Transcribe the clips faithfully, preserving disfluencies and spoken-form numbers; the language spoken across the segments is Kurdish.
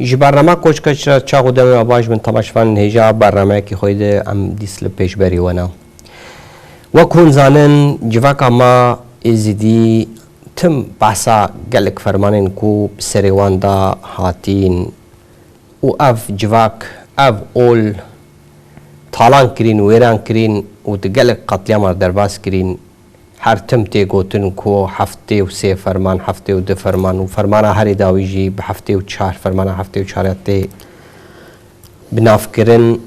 Ji bernama Koçka Çira çax û demê we baş bin temaşevanên hêja bernameyekî xwe de em dîs li pêşberî we ne. Wek hûn zanin, civaka me Êzidî tim behsa gelek fermanên ku bi serê wan de hatîn û ev civak, ev ol talan kirîn, wêran kirîn û di gelek qetlîyama derbas kirîn. Her tim tê gotin ku heftê û sê ferman, heftê û du ferman û fermana herê dawî jî bi heftê û çar, fermana heftê û çar tê binavkirin.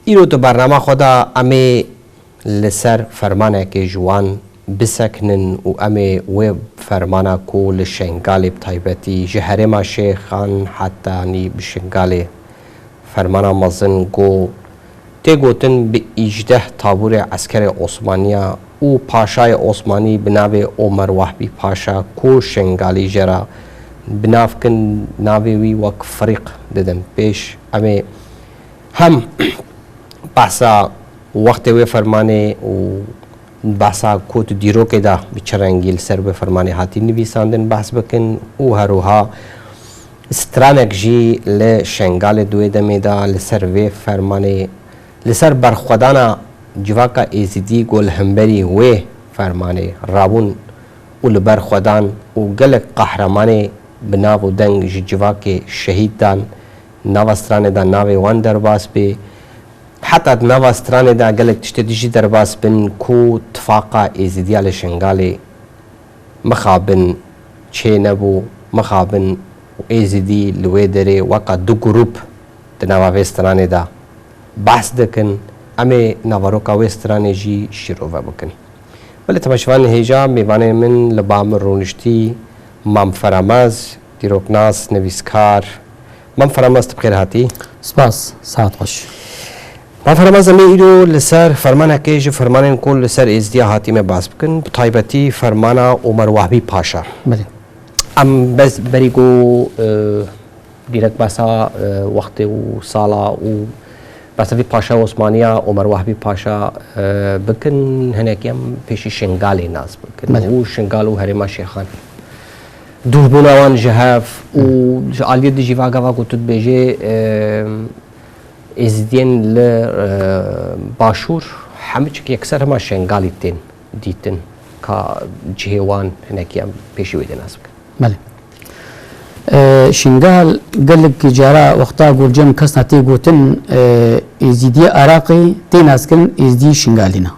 Îro di bernama xwe de em ê li ser fermanekê ji wan bisekinin û em ê wê fermana ku li Şengalê bi taybetî ji herêma Şêxan hetanî bi Şengalê fermana mezin ku tê gotin bi îjdeh tabûrê eskerê Osmaniya û paşayê Osmanî bi navê Omer Wahbî Paşa ku Şengalî jê re bi nav kin, navê wî wek Firîq didin. Pêş em ê hem behsa wextê wê fermanê û behsa ku tu dîrokê de bi çi rengî li ser wê fermanê hatî nivîsandin behs bikin û her wiha stranek jî li Şengalê di wê demê de li ser vê fermanê, li ser berxwedana civaka Êzidî ku li hemberî wê fermanê rabûn û li ber xwe dan û gelek qehremanê bi nav û deng ji civakê şehîd dan, nava stranê de navê wan derbas bê. Heta di nava stranê de gelek tiştê dijî derbas bin ku tifaqa Êzidiya li Şengalê mixabin çê nebû, mixabin û Êzidî li wê derê weka du grûp di nava vê stranê de behs dikin. Em ê naveroka wê stranê jî şîrove bikin. Belê temaşevanên hêja, mêvanê min li ba min rûniştî Mam Feramez, dîroknas, nivîskar. Mam Feramez, tu bi xêr hatî. Spas, saet xweş. Mam Feramez, em ê îro li ser fermanekê ji fermanên ku li ser Êzidiya hatî me behs bikin, bi taybetî fermana Omer Wahbî Paşa. Belê. Em bes berî ku, e, dîrek behsa, e, wextê û sala û behsa vî paşa Osmaniya Omer Wahbî Paşa, e, bikin, hinekî em pêşî Şingalê nas bikin. Belê. Û Şingal û herêma Şêxan. Dûrbûna wan ji hev û ji aliyê dijî va gava ku tu dibêjê, e, Êzidiyên li, e, Başûr hemû çik yekser hema Şengalî tên dîtin ka cihê wan hinekî em pêşî wê dê nas bikin. Belê. E, Şingal gelek cara wexta ku li cem kesna tê gotin, e, Êzîdiyê Iraqê tê naskirin Êzîdiyê Şingalî ne.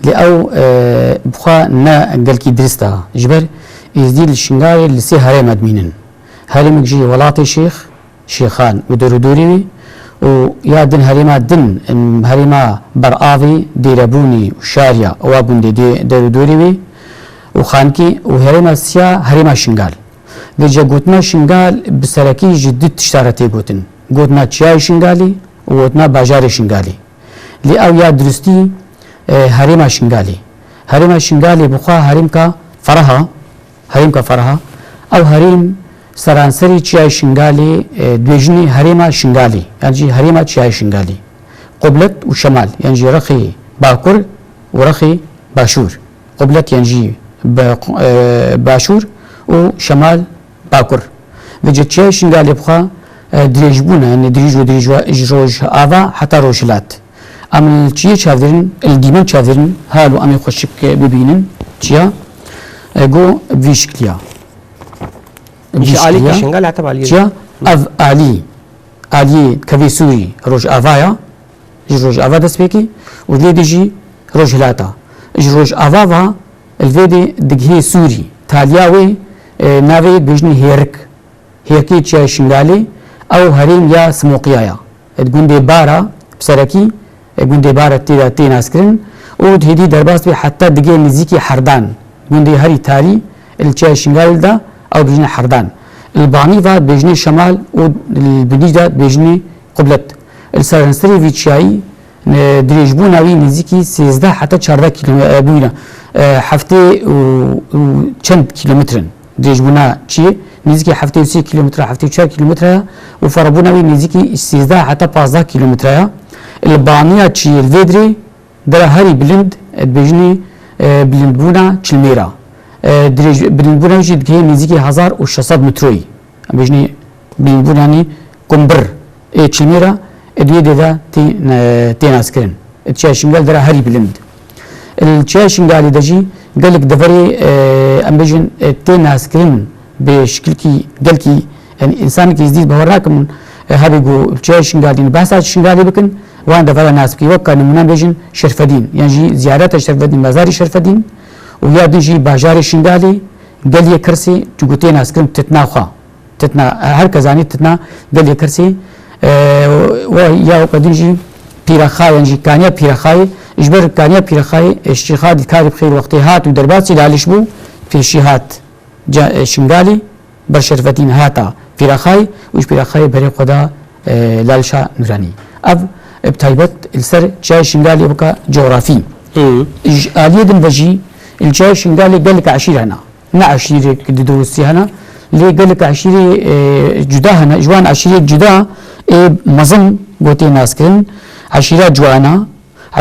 Lê ew, e, bi xwe ne gelkî dirist e. Ji ber Êzîdî li Şingalê li sê herêma dimînin. Herêmek jî Welatê Şêx, Şêxan û derûdorê wê û ya din herêma din, em, herêma Beravê, Dêrebûnê û Şariya, ewa gundê dê derûdorê wê û Xankê û herêma siya herêma Şingal. Vêca gotina Şingal bi serekî ji du tişta re tê gotin. Gotina Çiyayê Şingalê û gotina Bajarê Şingalê. Lê ew ya durustî, e, herêma Şingalê. Herêma Şingalê bi xwe herêmka ferah a, herêmka ferah a. Ew herêm seranserî Çiyayê Şingalê, e, dibêjinê herêma Şingalê, yan jî herêma Çiyayê Şingalê. Qublet û şemal, yan jî rexê bakur û rexê başûr. Qublet yan jî be-, e, başûr û şemal bakur. Vêca Çiyayê Şingalê bi xwe, e, dirêjbûna, yanî dirêj û dirêj wa-, ji rojava heta rojhilat. Em li çiyê çavdêrin, li dîmen çavdêrin, hal û em ê xweşik, e, bibînin. Çiya, e, go vî şikliya. Vî Ji alî şikliya. Şingal heta baliyê. Çiya, ev alî, aliyê kevê sûrî rojava ya, ji rojava dest pê kê û lê dê jî rojhilata. Ji rojava va li vê dê digihê sûrî. Taliya wê, e, navê dibêjinê hêrik. Hêrikê Çiyayê Şingalê, ew herêm ya Simoqiya ya. Di gundê Bara, bi serekî, e, gundê Bara tê de tê naskirin û di hêdî derbas dibe heta digê nêzîkî Herdan. Gundê herî tarî, li Çiyayê Şingalê de, ew dibêjinê Herdan. Li banî va dibêjinê Şemal û li binî de dibêjinê Qublet. Li seranserê vî çiyayî, e, dirêjbûna wî nêzîkî sêzdeh heta çardeh kîlome-, e, bûyî ne, e, heftê û, û çend kîlometre in. Dirêjbûna çiyê nêzîkî heftê û sê kîlometre, heftê û çar kîlometre ya û ferabûna wî nêzîkî sêzdeh heta pazdeh kîlometre ya. Li baniya çiyê li vê dirê dera herî bilind, e, dibêjinê, e, bilindbûna çilmêra. E, dirêj-, bilindbûna wî jî digihê nêzîkî hezar û şeş sed metroyî. Em bêjinê Bînbûnanî kumbir ê çilmê re, ê di wê dê de tê, e, tê naskirin. Ê çiya Şingal dera herî bilind. Li çiya Şingalê de jî gelek deverê, e, em bêjin, e, tê naskirin bi şikilkî gelkî, yani, însanekî êzdî bawer nakim, e, hebê ku çiya Şingalê, yani, behsa Şingalê bikin, wan devera nas bikî. Weka nimûne bêjin Şerfedîn, yan jî ziyareta Şerfedîn, mezarê Şerfedîn û ya din jî bajarê Şingalê, geliyê Kirsê, çunku tê naskirin titna xwe. Titna, her kes zanî titna gelê Kirsê, e, we ya weke din jî Pîrexayê, yan jî Kaniya Pîrexayê, ji ber Kaniya Pîrexayê, e, Şêxa Dîdkarê bi xêr wextê hat û derbasî Laliş bû, pêşî hat ca-, e, Şingalê, ber Şerfedîn hata Pîrexayê û ji Pîrexayê berê xwe da, e, Lalişa Nûranî. Ev, e, bi taybet li ser çiyayê Şingalê weke cografî. Hı. Ji aliyê din ve jî li çiyayê Şingalê gelek eşîr hene. Ne eşîrek di durustî hene, lê gelek eşîrê, e, cuda hene. Ji wan eşîrê cuda ê mezin gotê naskirin, eşîra Ciwana,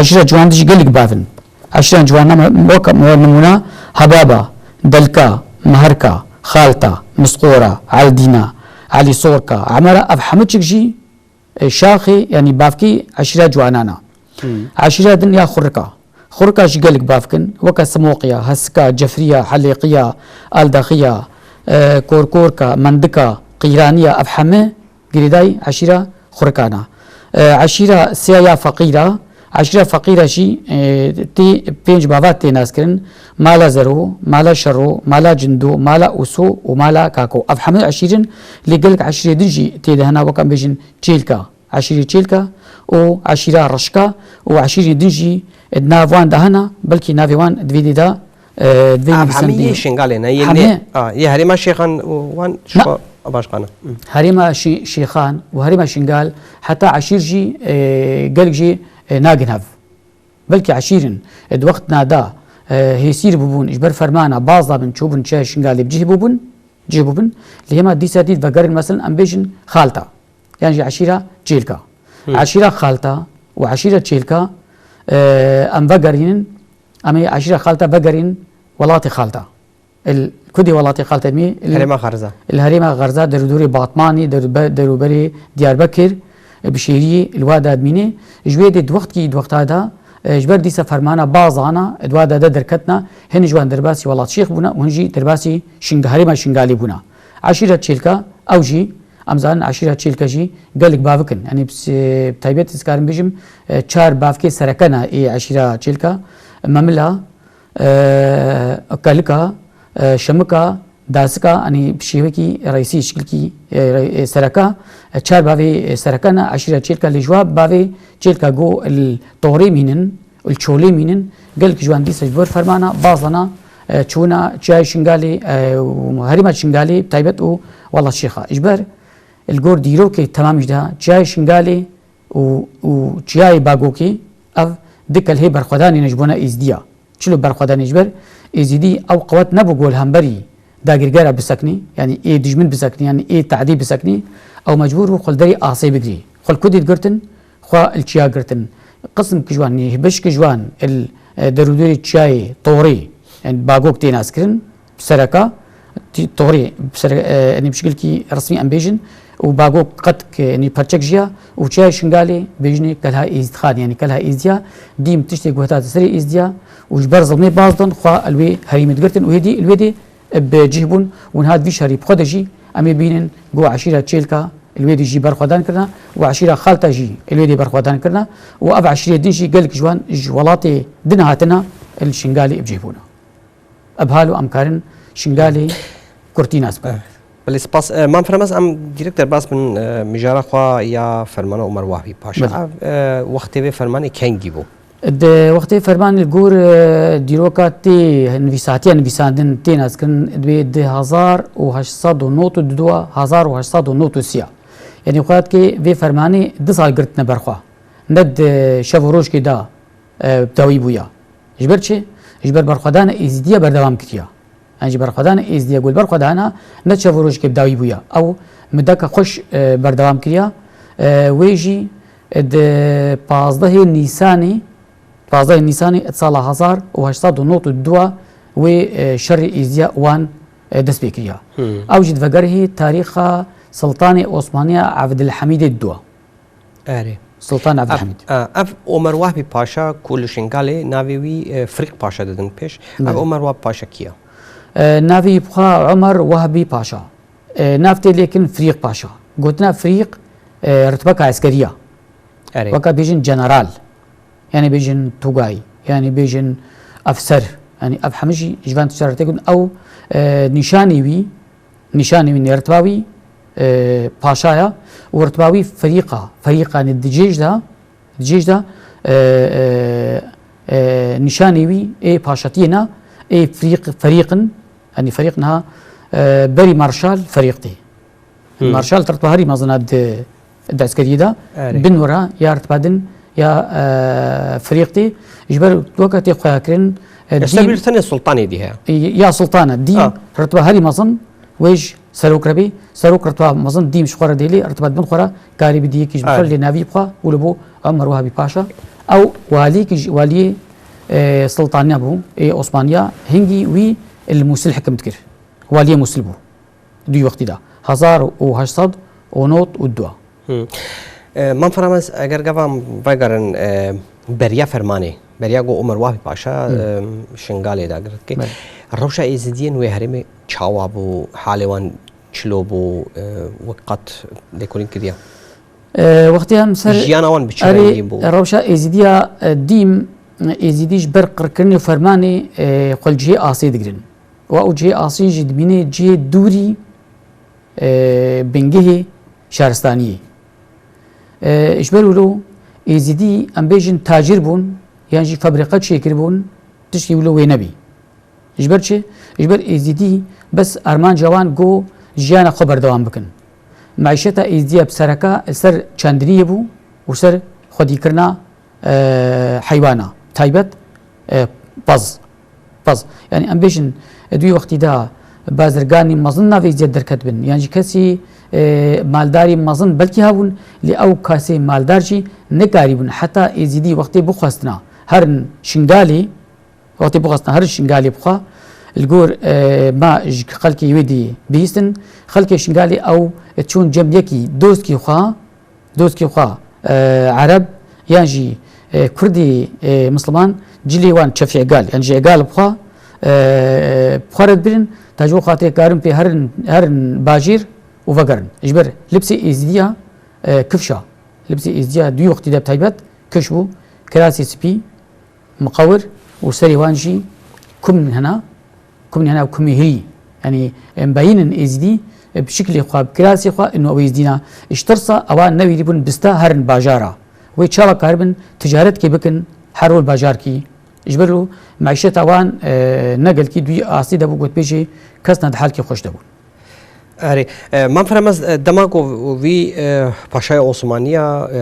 eşîra Ciwan de jî gelek bav in. Eşîra Ciwana me-, wek, me-, nimûne Hebaba, Delka, Meherka, Xalta, Misqora, Eldîna, Elî Sorka, Emera, ev hemû çik jî e, şaxê, yanî bavkê eşîra Ciwanan a. Hmm. Eşîra din ya Xurika. Xurika jî gelek bavk in, weke Simoqiya, Hesika, Cefriya, Helêqiya, Aldaxiya, e, Korkorka, Mendika, Qîraniya, ev heme girêdayî eşîra Xurikan a. E, eşîra sêya ya Feqîra, eşîra Feqîra jî, e, tê pênc bava tê naskirin, Mala Zero, Mala Şero, Mala Cindo, Mala Uso û Mala Kako. Ev heme eşîr in, lê gelek eşîrê din jî tê de hene, weke em bêjin, Çêlka, eşîrê Çêlka û eşîra Reşka û eşîrên din jî di nav wan de hene, belkî navê wan di vê dê de, e, di vê Ev hemî yê Şingalê ne, yê Hemî? nê-, a, yê herêma Şêxan û wan Na. şixwe başqane. Hı. Herêma Şî-, Şêxan û herêma Şingal heta eşîr jî, e, gelek jî, e, nagin hev. Belkî eşîr in, e, di wextna de, e, hêsîr bûbûn, ji ber fermana baz dabin, çûbûn çiyayê Şingalê bi cih bûbûn, cih bûbûn. Lê hema dîsa dît vegerin, meselen, em bêjin Xalta. Yan jî eşîra Çêlka. Hı. Eşîra Xalta û eşîra Çêlka, e, em vegerînin, em ê eşîra Xalta vegerînin welatê Xalta. Li kudê welatê Xalta em ê, li Herêma Xerza. Li herêma Xerza, derûdorê Batmanê, derûbe-, derûberê Diyarbekir, e, bi şêriyê li wa de dimîne. Ji wê dê di wextkî, di wexta de, e, ji ber dîsa fermana baz ana, di wa de, de derketna, hin ji wan derbasî Welatşêx bûna û hin jî derbasî Şinga-, herêma Şingalê bûna. Eşîra Çêlka, ew jî, em zanin eşîra Çêlka jî gelek bavik in. Yanî bi s-, bi taybet ez karim bêjim, e, çar bavkê sereke ne ê eşîra Çêlka. Memila, e, Kelika, e, Şemika, Dasika, yanî bi şêwekî reysî, şikilkî, e, re-, e, sereka, e, çar bavê, e, sereke ne, eşîra Çêlka, lê ji wa bavê Çêlka go li Torê mînin, li Çolê mînin, gelek ji wan dîsa ji ber fermana baz dana, e, çûna çiyayê Şingalê, e, û herêma Şingalê bi taybet û Welatşêxa. Ji ber li gor dîrokê temamî de çiyayê Şingalê û, û çiyayê Bagokê ev du kelhê berxwedanê ne ji bona Êzidiya. Çilo berxwedanê ji ber Êzidî ew qewet nebû ku li hemberî dagirgera biseknî, yanî ê dijmin biseknî, yanî ê tehdî biseknî, ew mecbûr bû xwe li derê asê bigirî. Xwe li kudê digirtin, xwe li çiya girtin. Qismkî ji wan, yanî hibişkî ji wan li, e, derûdorê çiyayê Torê, yanî Bagok tê naskirin, sereka, tî-, Torê, ser-, e, yanî bi şikilkî resmî em bêjin, û Bagok qet ke, yanî perçek jiya, û çiyayê Şingalê bêjinê Kelha Êzîdxanê, yanî Kelha Êzîdiya, dîm tiştê guheta di serê Êzîdiya, û ji ber zilmê baz dan xwe li wê herêmê digirtin, û hêdî li wê dê, e, bi cih bûn, û niha di vî şerî bi xwe de jî, em ê bînin, go eşîra Çêlka, li wê dê jî berxwedan kirina, û eşîra Xalta jî li wê dê berxwedan kirina, û ev eşîrê din jî gelek ji wan ji welatê din hatina, li Şingalê bi cih bûna. Ev halo em karin Şingalê kurtî nas bikin. Evet. Belê spas. E, Mam Firemez, em direkt derbas bin, e, mijara xwe ya fermana Omer Wahbî Paşa. Belê. Ev, e, wextê vê fermanê kengî bû? Di wextê fermanê li gor, e, dîroka tê nivîsatiya nivîsandin tê naskirin, divê di hezar û heşt sed û nod û du, hezar û heşt sed û nod û sê. Yanî xwe dikê vê fermanê du sal girtine ber xwe. Ne di şev û rojkê de, e, bi dawî bûya. Ji ber çi? Ji ber berxwedana Êzîdiya berdewam kiriya. Yanî ji berxwedana Êzîdiya ku li berxwedana ne çev û rojekê bi dawî bûya. Ew mideka xweş, e, berdewam kiriya. E, wê jî, e, di pazdehê Nîsanê, pazdehê Nîsanê di sala hezar û heşt sed û nod û du wê, e, şerê Êzîdiya wan, e, dest pê kiriya. Hmm. Ew jî divegerihê tarîxa Siltanê Osmaniya Evdilhemîdê dua. Erê. Siltan Evdilhemîd. Ev, ev Omer Wahbî Paşa ku li Şingalê navê wî e, Firîq Paşa didin pêş. Ev Belê. Omer Wahbî Paşa kî ye? E, navê xwe Omer Wahbî Paşa. E, nav tê lêkin Firîq Paşa. Gotina Firîq e, ritbeka eskerî ya. Erê. Weke bêjin general. Yanî bêjin tugay. Yanî bêjin efser. Yanî ev hemî jî ji van tişta re tê gotin. Ew e, nîşanî wî Nîşanê wî nêritba wî e, paşa ya û ritba wî ferîq a. Ferîq a, yanî di cêj de, di cêj de e, e, e, nîşanê wî ê paşatiyê ne, ê ferîq, ferîq in, yanî ferîq niha e, berî marşal ferîq tê. Hmm. Marşal ritba herî mezin a di di eskeriyê de Erê. Bin wira ya ritba din ya e, firîqtî ji ber weke tê xuya kirin e, Esta dîm bir tane sultanê dî heye. Ya sultana dîm Ha. Ritba herî mezin wê ji serok re bê. Serok ritba mezin dîm ji xwe re dêlê ritba bin xwe re karî bidî yekî ji bixwe Erê. Lê navî bixwe û li bo Omer Wahbî Paşa ew walî ki ji waliyê e, sultaniya bû ê Osmaniya hingî wî li Musil hikim dikir. Waliyê Musil bû. Dû wextî de. Hezar û heşt sed û nod û du. Hı. E, Mam Firamez, eger gava vegerin e, beriya fermanê, beriya ku Omer Wahbî Paşa e, Şingalê dagirtike. Belê. Rewşa Êzidiyên wê herêmê çawa bû, halê wan çilo bû, e, wek qet lêkolîn kiriye? E, wextê em ser Jiyana wan bi çi erê rengî bû? Rewşa Êzidiya e, dîm, Êzidî ji ber qirkirinê û fermanê e, xwe li cihê asê digirin. Wa û cihê asî jî dibîne cihê dûrî e, bingehê şaristaniyê. E, ji ber wilo Êzidî em bêjin tacir bûn yan jî fabrîqe çêkiribûn, tiştî wilo wê nebî. Ji ber çi? Ji ber Êzidî bes armanca wan go jiyana xwe berdewam bikin. Meîşeta Êzidiya bi sereka ser çandiniyê bû û ser xwedîkirina e, heywana taybet e, pez. Pez. Yanî em bêjin e, di wî wextî de bazirganî mezin navê Êzidiyê derketibin. Yan jî kesî e, maldarî mezin belkî hebûn, lê ew kesê maldar jî nekarîbûn heta Êzidî wextê bixwestina herin Şingalê, wextê bixwestina herin Şingalê bixwe, li gor e, ma ji xelkê wê dî bihîstin, xelkê Şingalê ew çûn cem yekî dostkî xwe, dostkî xwe e, ereb yan jî e, kurdî e, misliman cilê wan çefî egal, yan jî egal bi xwe e, bi xwe re dibirin, ta ji bo xatirê karin pê herin, herin bajêr û vegerin. Ji ber libsê êzidiya e, kifşa, libsê êzidiya dû wextî de bi taybet kiş bû, kirasê spî, miqewir û serê wan jî kumn hena, kumnê hena û kumê hirî. Yanî em beyînin êzidî e, bi şiklê xwe, bi kirasê xwe ino ew êzidîna. Ji tirsa ewan newîrîbûn bista herin bajara. Wê çawa karibin ticaretkê bikin her rol bajarkî. Ji ber û meîşeta wan e, ne gelkî duyî astî de bû, gotbêjê kes ne di halkê xweş de bû. Erê, e, Mam Firemez, e, dema ku vî e, paşaya Osmaniya e,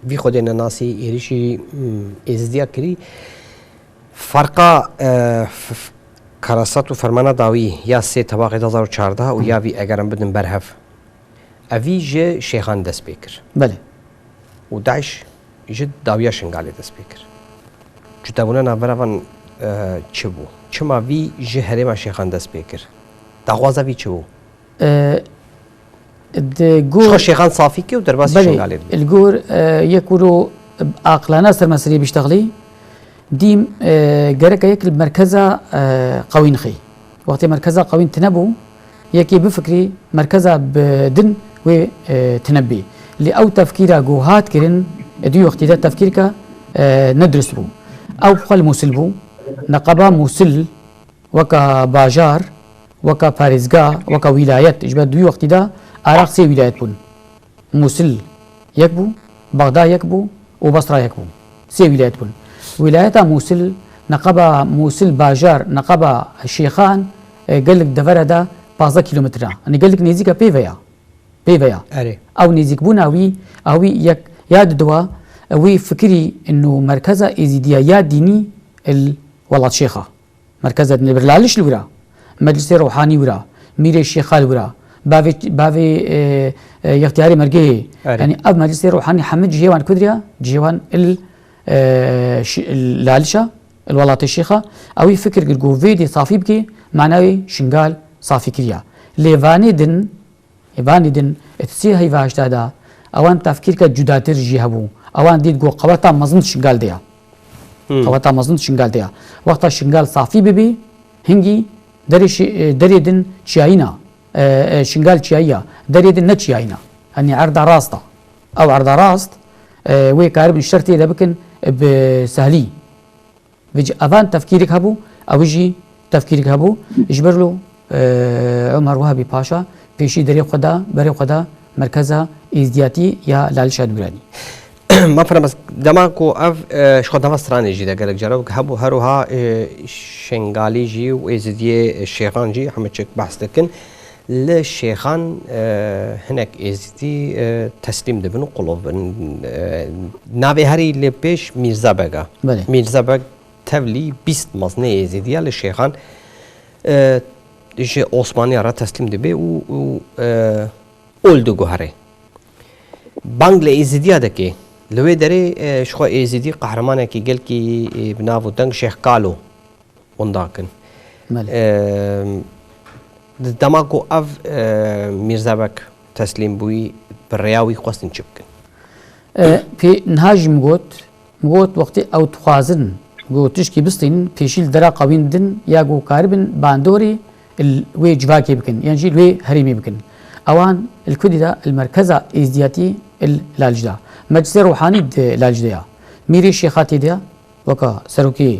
vî xwedê nenasî êrîşî m, êzidiya kirî, Ferqa e, f- f- karasat û fermana dawî ya sê Tebaxê du hazar û çardeh û ya vî egerin bidin ber hev. Evî ji Şêxan dest pê kir. Belê. Û DAIŞ ji dawiya Şingalê dest pê kir. Cudebûna navbera van e, çi bû? Çima vî ji herêma Şêxan dest pê kir? Daxwaza vî çi bû? E, di gor Şêxan safî kir û derbasî Belê, Şingalê dibî. Li gor e, yek wilo aqilane ser meseleyê biştexlî, dîm e, gereke yek li merkeza e, qewîn xî. Wextê merkeza qewîn tine bû, yekê bifikirî merkeza bi din wê e, tine bî. Lê ew tefkîra ku hat kirin, e, di wî wextî de tefkîrka e, nedurist bû. Ew xwe li Mûsil bû, neqeba Mûsil, weka bajar, weka parêzgah, weka wîlayet, ji ber di wî wextî de Iraq sê wîlayet bûn. Mûsil yek bû, Bexda yek bû û Basra yek bû. Sê wîlayet bûn. Wîlayeta Mûsil, neqeba Mûsil bajar, neqeba Şêxan, e, gelek devera de pazdeh kîlometre. Yanî gelek nêzîka pê ve ya. Pê ve ya. Erê. Ew nêzîkbûna wî, a wî yek ya didiwa, wî fikirî ino merkeza êzîdiya ya dînî il Welat Şêxa. Merkeza din li bir Laliş li wira, Meclisê Ruhanî wira, Mîrê Şêxa li wira, bavê, bavê e, e, Yextiyarê Mergehê. Erê. Yanî ev Meclisê Ruhanî hemî cihê wan kudriya, cihê wan il e, şi, il Lalişa, il Welatê Şêxa. Ewî fikir kir ku vê dê safî bike, mana wê Şingal safî kiriya. Lê vanê din, Evanî din, di sê heyva heşta de, ewan tefkîrke cudatir jî hebû. Ewan dît ku qeweta mezin Şingal de ya. Hmm. Qeweta mezin Şingal de ya. Wexta Şingal safî bibî, hingî derê şi-, e, derê din çiyayîna. E, e, Şingal çiyayî ya. Derê din ne çiyayîna. Hani erda rast a. Ew erda rast, e, wê karibin şertê de bikin, e, bi sehlî. Vêca evan tefkîrik hebû, ew jî tefkîrik hebû. Ji ber lo, e, Omer Wehbî Paşa pêşî derê xwe da, berê xwe da merkeza êzdiyatî ya Lalişa Dûranî. Ma firem ez, dema ku ev, e, ji xwe dema stranê jî de gelek cara hebû, her wiha, e, Şengalî jî û Êzidiyê Şêxan jî hemû çik behs dikin. Li Şêxan, e, hinek Êzidî, e, teslîm dibin û qulov bin. E, navê herî lê pêş Mîrza Beg e. Belê. Mîrza Beg tevlî bîst mezinê Êzidî ye li Şêxan, e, ji Osmaniya re teslîm dibe û, û, e, ol diguhere. Bang li Êzidiya dike. Li wê derê, e, ji xwe Êzidî qehremanekî gelkî, e, bi nav û deng Şêx Kalo winda kin. Belê. E, di dema ku ev, e, Mîrza Beg teslîm bûyî, bi rêya wî xwestin çi bikin? E, pê niha jî min got, min got, wextê ew dixwazin ku tişkî bistînin, pêşî li dera qewîn din ya ku karibin bandorê li wê civakê bikin, yan jî li wê herêmê bikin. Ewan li ku dî de, li merkeza êzdiyatî li Lalij de. Meclisê Ruhanî di Lalij de ya. Mîrê Şêxa tê de ya, weka serokê,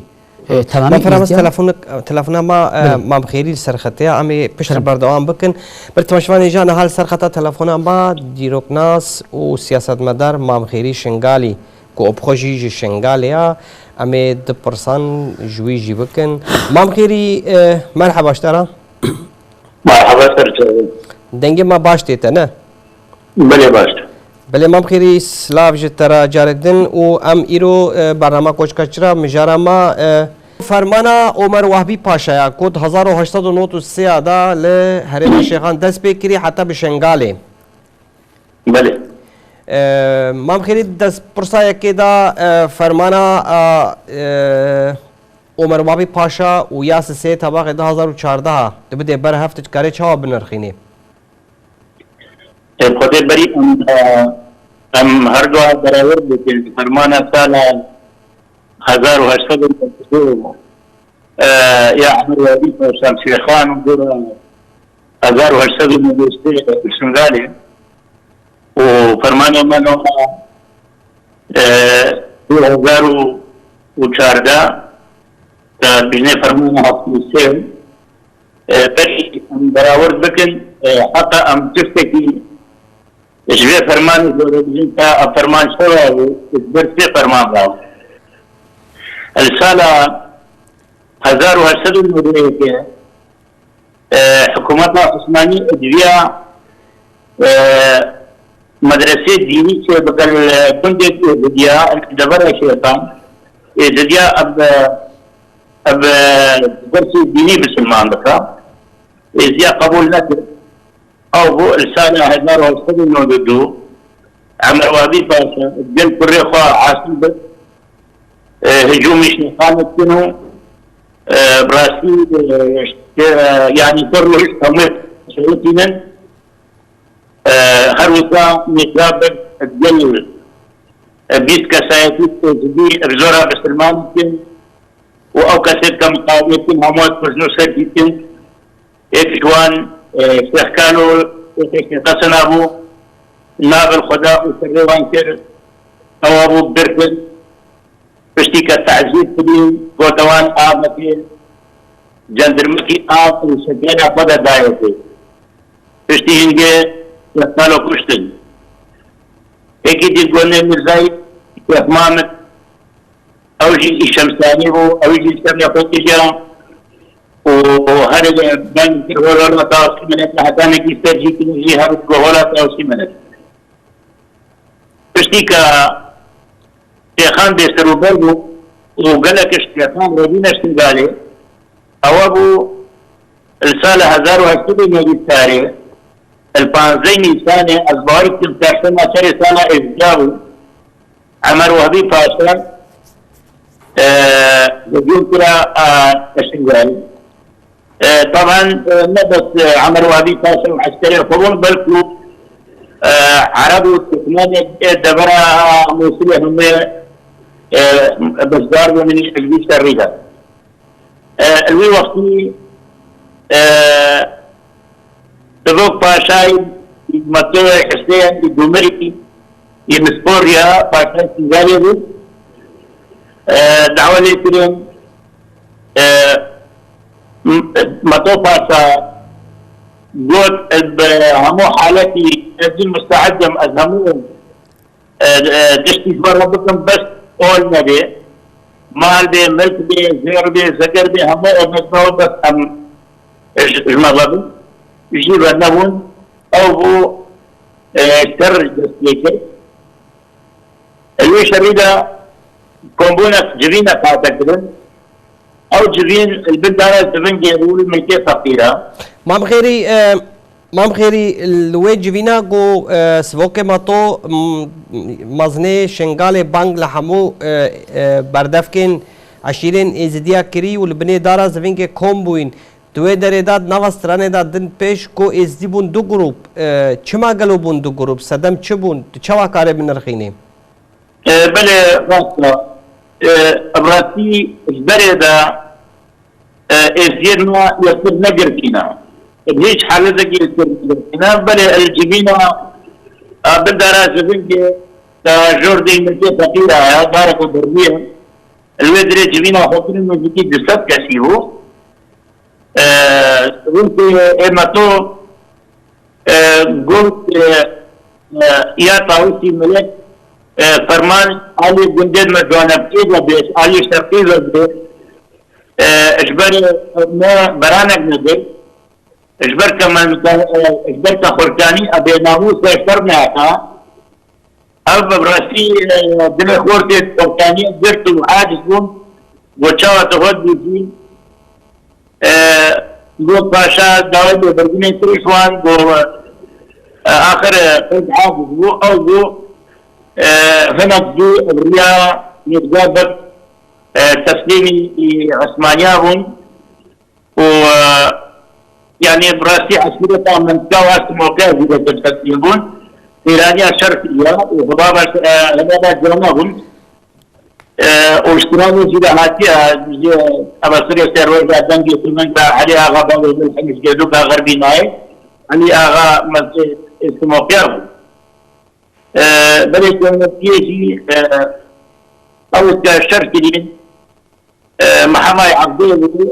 e, temamê Mefera bes êzdiya. Telefonik-, telefona ma, e, Belê. Mam Xêrî li ser xetê ya. Em ê piştre Kerem. Berdewam bikin. Bir temaşevanê jî niha li ser xeta telefona ma dîroknas û siyasetmedar Mam Xêrî Şingalî ku bi xwe jî ji Şingalê ya. Em ê du pirsan ji wî jî bikin. Mam Xêrî, e, merheba ji te re. Merheba ser çavê. Dengê me baş tê te, ne? Belê baş. Belê Mam Xêrî, silav ji te re carê din û em îro, e, bernama Koçka Çira, mijara me, e, fermana Omer Wahbî Paşa ya ku di hezar û heşt sed û nod û sê ya de li herêma Şêxan dest pê kirî heta bi Şengalê. Belê. E, Mam Xêrî, dest pirsa yekê de, e, fermana, e, e, Omer Wahbî Paşa û ya sisê tebaxê du hazar û çardeh a tu bidê ber hev, tu dikarê çawa binirxînî? Ê, Xwedê berî em, e, em her du berawer bikin. Fermana sala hezar û heşt sed û newid û du, e, ya Emer Wahbî Paşa Şêxan û gora hezar û heşt sed û newid û sê li Şingalê û fermana me nava, e, du hezar û çardeh, e, bijnê fermana heftê û sê, e, berî em berawerd bikin, e, heta em tiştekî ji vê fermanê zor dibînin, ta ev ferman çawa bû, ji ber sê ferman rabû. Li sala hezar û heşt sed û newid û yekê, e, hikûmeta Osmanî diviya, e, medresê dînî çêbike li gundê Êzidiya, li devera Şêxan, Êzidiya ev, ev dersê dînî bisilman bike. Êzidiya qebûl nekir. Ew bû li sala hezar û heşt sed û nod û du, Emer Wahbî Paşa gel kurê xwe Asim bi, e, hicûmî Şêxan dikin û, e, bi rastî, e, işte, e, yanî ser roj hemû şewitînin. E, her wisa Mîrza Beg gel, e, bîst kesayetî Êzidî bi zora bisilman dikin û ew kesê ke miqawimê dikin hemû kujin û ser dîtin. Yek ji wan, e, Şêx Kalo, Şêxê Qesena bû, nav li xwe da û serê wan kir, ewa bû girtin. Piştî ke tezîr kirî, gote wan avekê, cendirmekî av û şekera xwe de dayê pê. Piştî hingê Şêx Kalo kuştin. Êkî dî gonê Mîrzayî Şêx Mamik, ew jî îşemsanî bû, ew jî şemê xwe kişiya û, û her bang kir, hol hol me tawasî minet, heta nekî ser jî kirin jî her go hola tawasî minet. Piştî ke Şêxan bêserûber bû û gelek ji Şêxan revîne Şingalê, ewa bû li sala hezar û heşt sed û newî çarê, li panzdeh Nîsanê, ez bawer dikim çarşema serê sala Êzidiya bû, Emer Wehbî Paşa, e, hicûm kira, e, Şingalê. E, taban, e, ne bes, e, Emer Wabî paşa û eskerê xwe bûn, belkû, e, Ereb û Tirkmenê, e, devera Mûsilê hemû, e, beşdar bûn li vî şerî de. E, li wî wextî, e, Tivok Paşayê Metoyê Hisên ê Gumirî, ê Misporya, Paşayê Sîngalê bû. E, dawa lê kirin, e, M-, Meto Paşa got, "Ez bi hemû haletî, ez jî musteid im, ez hemû, e, e, tiştî ji we re bikim, bes ol nebe. Mal bê, milk bê, zêr bê, zeger bê, hemû ev, bes, bes em ji, ji me re bin." Jî ve nebûn. Ew bû, e, şer dest pê kir. Li wê şerî de kombûnek civînek hate kirin. Ew civîn li bin dara zivingê bû li milkê feqîra. Mam Xêrî, e, Mam Xêrî, li wê civîna ku, e, Sivokê Mato, m-, mezinê Şingalê bang li hemû, e, e, berdevkên eşîrên Êzidiya kirî û li binê dara zivingê kom bûyîn. Di wê derê de, di nava stranê de din pêş ku Êzidî bûn du grûp. E, çima gelo bûn du grûp? Sedem çi bûn? Tu çawa kare binirxînî? E, belê, rast e. E, bi rastî ji berê de, e, Êzidiyên me yektir negirtîne. Bi hîç haletekî yektir negirtîne. Belê, el civîna, e, bin dara zivingê, e, jor dê milkê feqîra ya, darek û bermî ye. Li wê dirê civîna xwe kirin nêzîkî du sed kesî bû. E, rûkê ê Meto, e, got, e, e, ya Tawusî Melek, e, ferman alî gundê me Canebkê de bê, alî şerqî de bê, e, ji ber me beranek negir, ji ber ke me, e, ji ber ke xurtanî ebê namûs e şer neyaka. Ev bi rastî, e, dilê xortê Tirkaniyê girt û aciz bûn. Got, "Çawa tu xwe dibîjî?" E, got, "Paşa dawetê birginê kiriş wan, got, e, axir, e, qey aciz bû." Ew bû, e, hinek zû riya Mirza Bek, e, teslîmî Osmaniya bûn. û, e, yanî bi rastî eşîreta Mentika û Estimokê zî de teslîm bûn. Qîraniya şer kiriya û hibaba, e, hibaba Cana bûn. E, û ji Qîranê jî de hatiye, ji Ebesirê Serwêj de dengê Tirmeng de Elî Axa bavê Milhemîş Gêdûka Xerbî nayê. Elî Axa mezê Estimokiya bû. E, belê Cana jî, e, ew şer kirîn. E, Mihamay Ebdê bû.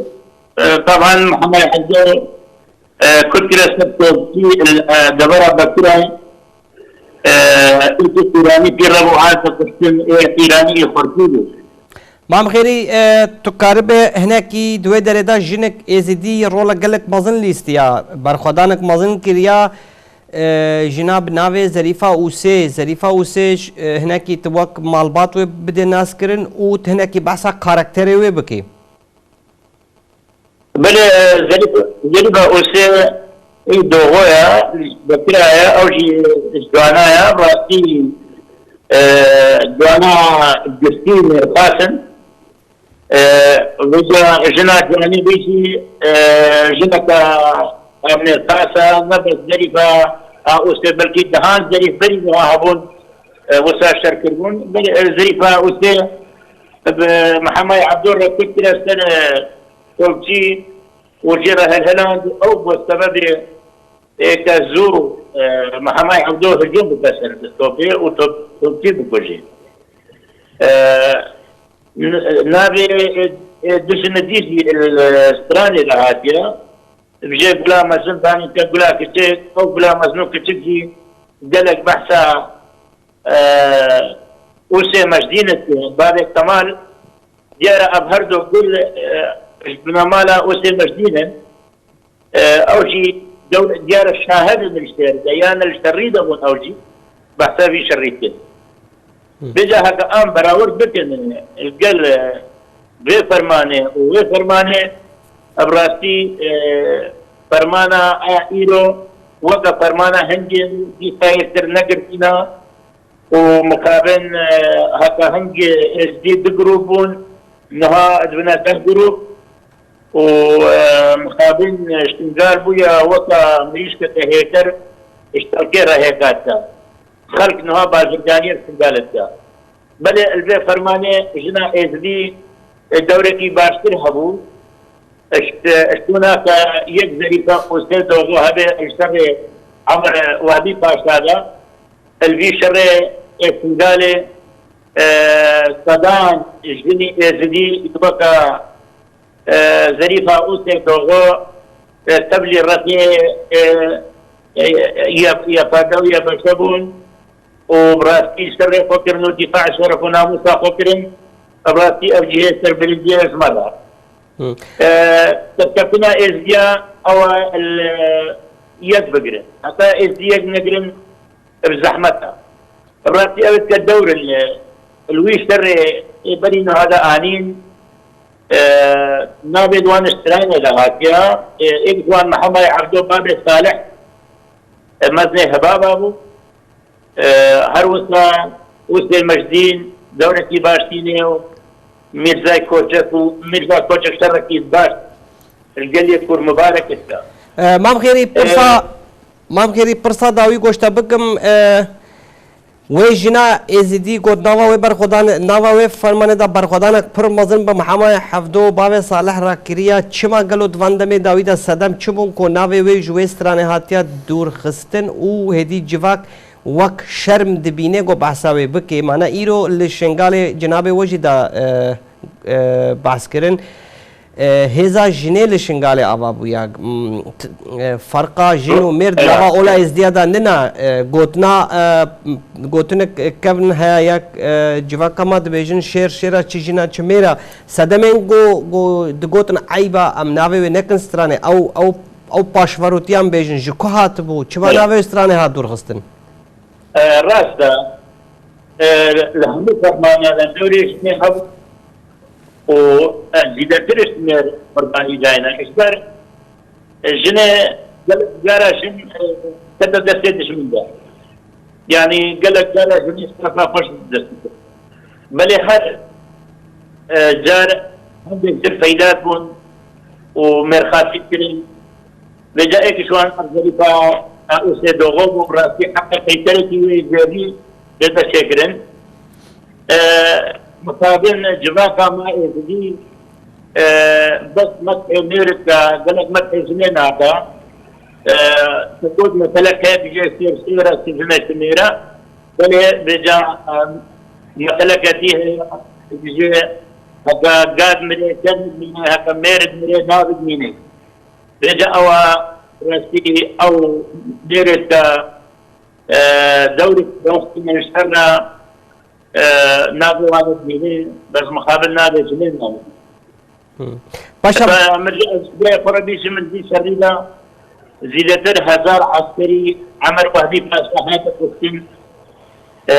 E, taban Mihamay Ebdê, e, kut kire ser topçî, e, devera Bekirayê, e, û tu Qîranî pî re bû, hate kuştin, ê Qîranî ê xurtî bû. Mam Xêrî, e, tu karibe hinekî di wê derê de jinik Êzidî rolek gelek mezin lîstiya, berxwedanek mezin kiriya, E, jina bi navê Zerîfa Ûsê. Zerîfa Ûsê, e, hinekî tu wek malbat wê bidê naskirin û tu hinekî behsa karakterê wê bikî. Belê, e, Zerîf-, Zerîfa Ûsê ê doxoya, bekira ye, ew jî ji Duana ye, rastî, e, Duana giştî mêrxas in. E, vêca jina Canî bêjî, e, jineke, e, mêrxas e, ne bes Zerîfa, a, Ûsê, belkî dehan Zerîf berî wiha hebûn, e, wisa şer kiribûn. Belê, e, Zerîfa Ûsê bi Mihamay Ebdo re kut kire ser, e, topçî û jê re helheland, ew bû sebebê ê ke zû, e, Mihamay Ebdo hicûm bike ser topê û top-, topçî bikujê. E, N-, navê, e, e, du jine dî jî, e, stranê de hatiye. Bi jê Gula Mezin danî te Gula Kiçik, ew Gula Mezin û Kiçik jî gelek behsa, e, Ûsê Mejdîn dike. Bavê Kemal, diyar e ev her du gul, e, ji binamala Ûsê Mejdîn in. E, ew jî dew-, diyar e şahid in li şêr de, yan li şerî de bûn ew jî behsa vî şerî dikin. Hı. Vêca heke em berawerd bikin li gel, e, vê fermanê û wê fermanê, ev rastî, e, fermana a îro weke fermana hingê dîsa yektir negirtîna û mixabin, e, heke hingê Êzdî du grûp bûn, niha dibine deh grûp. û e, mixabin Şingal bûye weka mirîşkeke hêker ji Tirkê re hêka dike. Xelk niha bazirganiyê li Şingalê dike. Belê li vê fermanê jina Êzidî, e, dewrekî baştir hebû. Ji, ji tûna ke yek Zerîfe û sê Doxo hebe li şerê Emir Wehdî Paşa de, li vî şerê ê Şingalê, e, sedan jinî Êzidî weke, e, Zerîfa û sê Doxo, e, tevlî reqê, e, e, e, ye, ye perde û ye beşe bûn û bi rastî şerê xwe kirin û dîfa şeref û namûsa xwe kirin. Bi rastî ev cihê serbilindiyê ji me re. Hı. E, Serkeftina Êzdiya ew e li yek bigirin. Heta Êzdî yek negirin, bi zehmet e. Rastî ew dike dewr in li, li wî şerê ê berî niha de anîn, e, navê di wan ji Stranê de hatiye. E, êk ji wan Mihemayê Evdo babê Salih, e, mezinê Hebaba bû. E, her wisa Usê Mejdîn dewrekî baş tîne û Mîrzay Koçek û Mîrza Koçek şerekî baş li gelê Kur Mubarek dike. E, Mam Xêrî, pirsa, Mam Xêrî, pirsa dawî goşte bikim. E, wê jina Êzidî got, nava wê berxwedan, nava wê fermanê de berxwedanek pir mezin bi Mihemayê Hevdo û bavê Salih re kiriya. Çima gelo di van demê dawî de sedem çi bûn ku navê wê ji wê stranê hatiye dûrxistin û hêdî civak wek şerm dibîne ku behsa wê bike? Mane îro li Şingalê cinabê we jî da, e, e, behs kirin. E, hêza jinê li Şingalê ava bûya. M, t-, e, ferqa jin û mêr di nava ola Êzdiya de nina, e, gotina, e, m, gotinek, e, kevn heye yek, e, civaka me dibêjin şêr şêra çi jina çi mêra. Sedemên ku, ku digotin eyba em navê wê nekin stranê. Ew, ew, ew paşverotiyan bêjin ji ku hatibû? Çima navê wê stranê hat dûrxistin? E, rast e. E, li hemû fermaniyan de dewrê jinê hebû û, e, zîdetir ji mêr qurbanî dayne. Ji ber, e, jinê gelek cara jin, e, kete destê dijmin de. Yanî gelek cara jinê şerefa xwe ji dest dide. Belê her, e, car hindek jin peyda bûn û mêrxasî kirin. Vêca êk ji wan Zerîfa Usê Doxo bû, bi rastî heqa peyterekî wê zêrî bê destçêkirin. E, mixabin civaka me Êzidî, e, bes methê mêr dike, gelek methê jinê nake. E, te got meseleke dijê sêr sêr e, ji jinek ji mêr e. Belê vêca, e, meseleke dî heye, dijê heke gad mirê, kevn dimîne, heke mêr dimîne, nav dimîne. Vêca ew e rastî ew mêr dike, e, dewrek doxtine şer e, e, navê wan dimîne, bes mixabin navê jinê nayê. Hı. Paşa Heta min ji ez bi xwe re bîjim, min vî şerî de zîdetir hezar eskerî Emer Wehdî Paşa hate kuştin. E,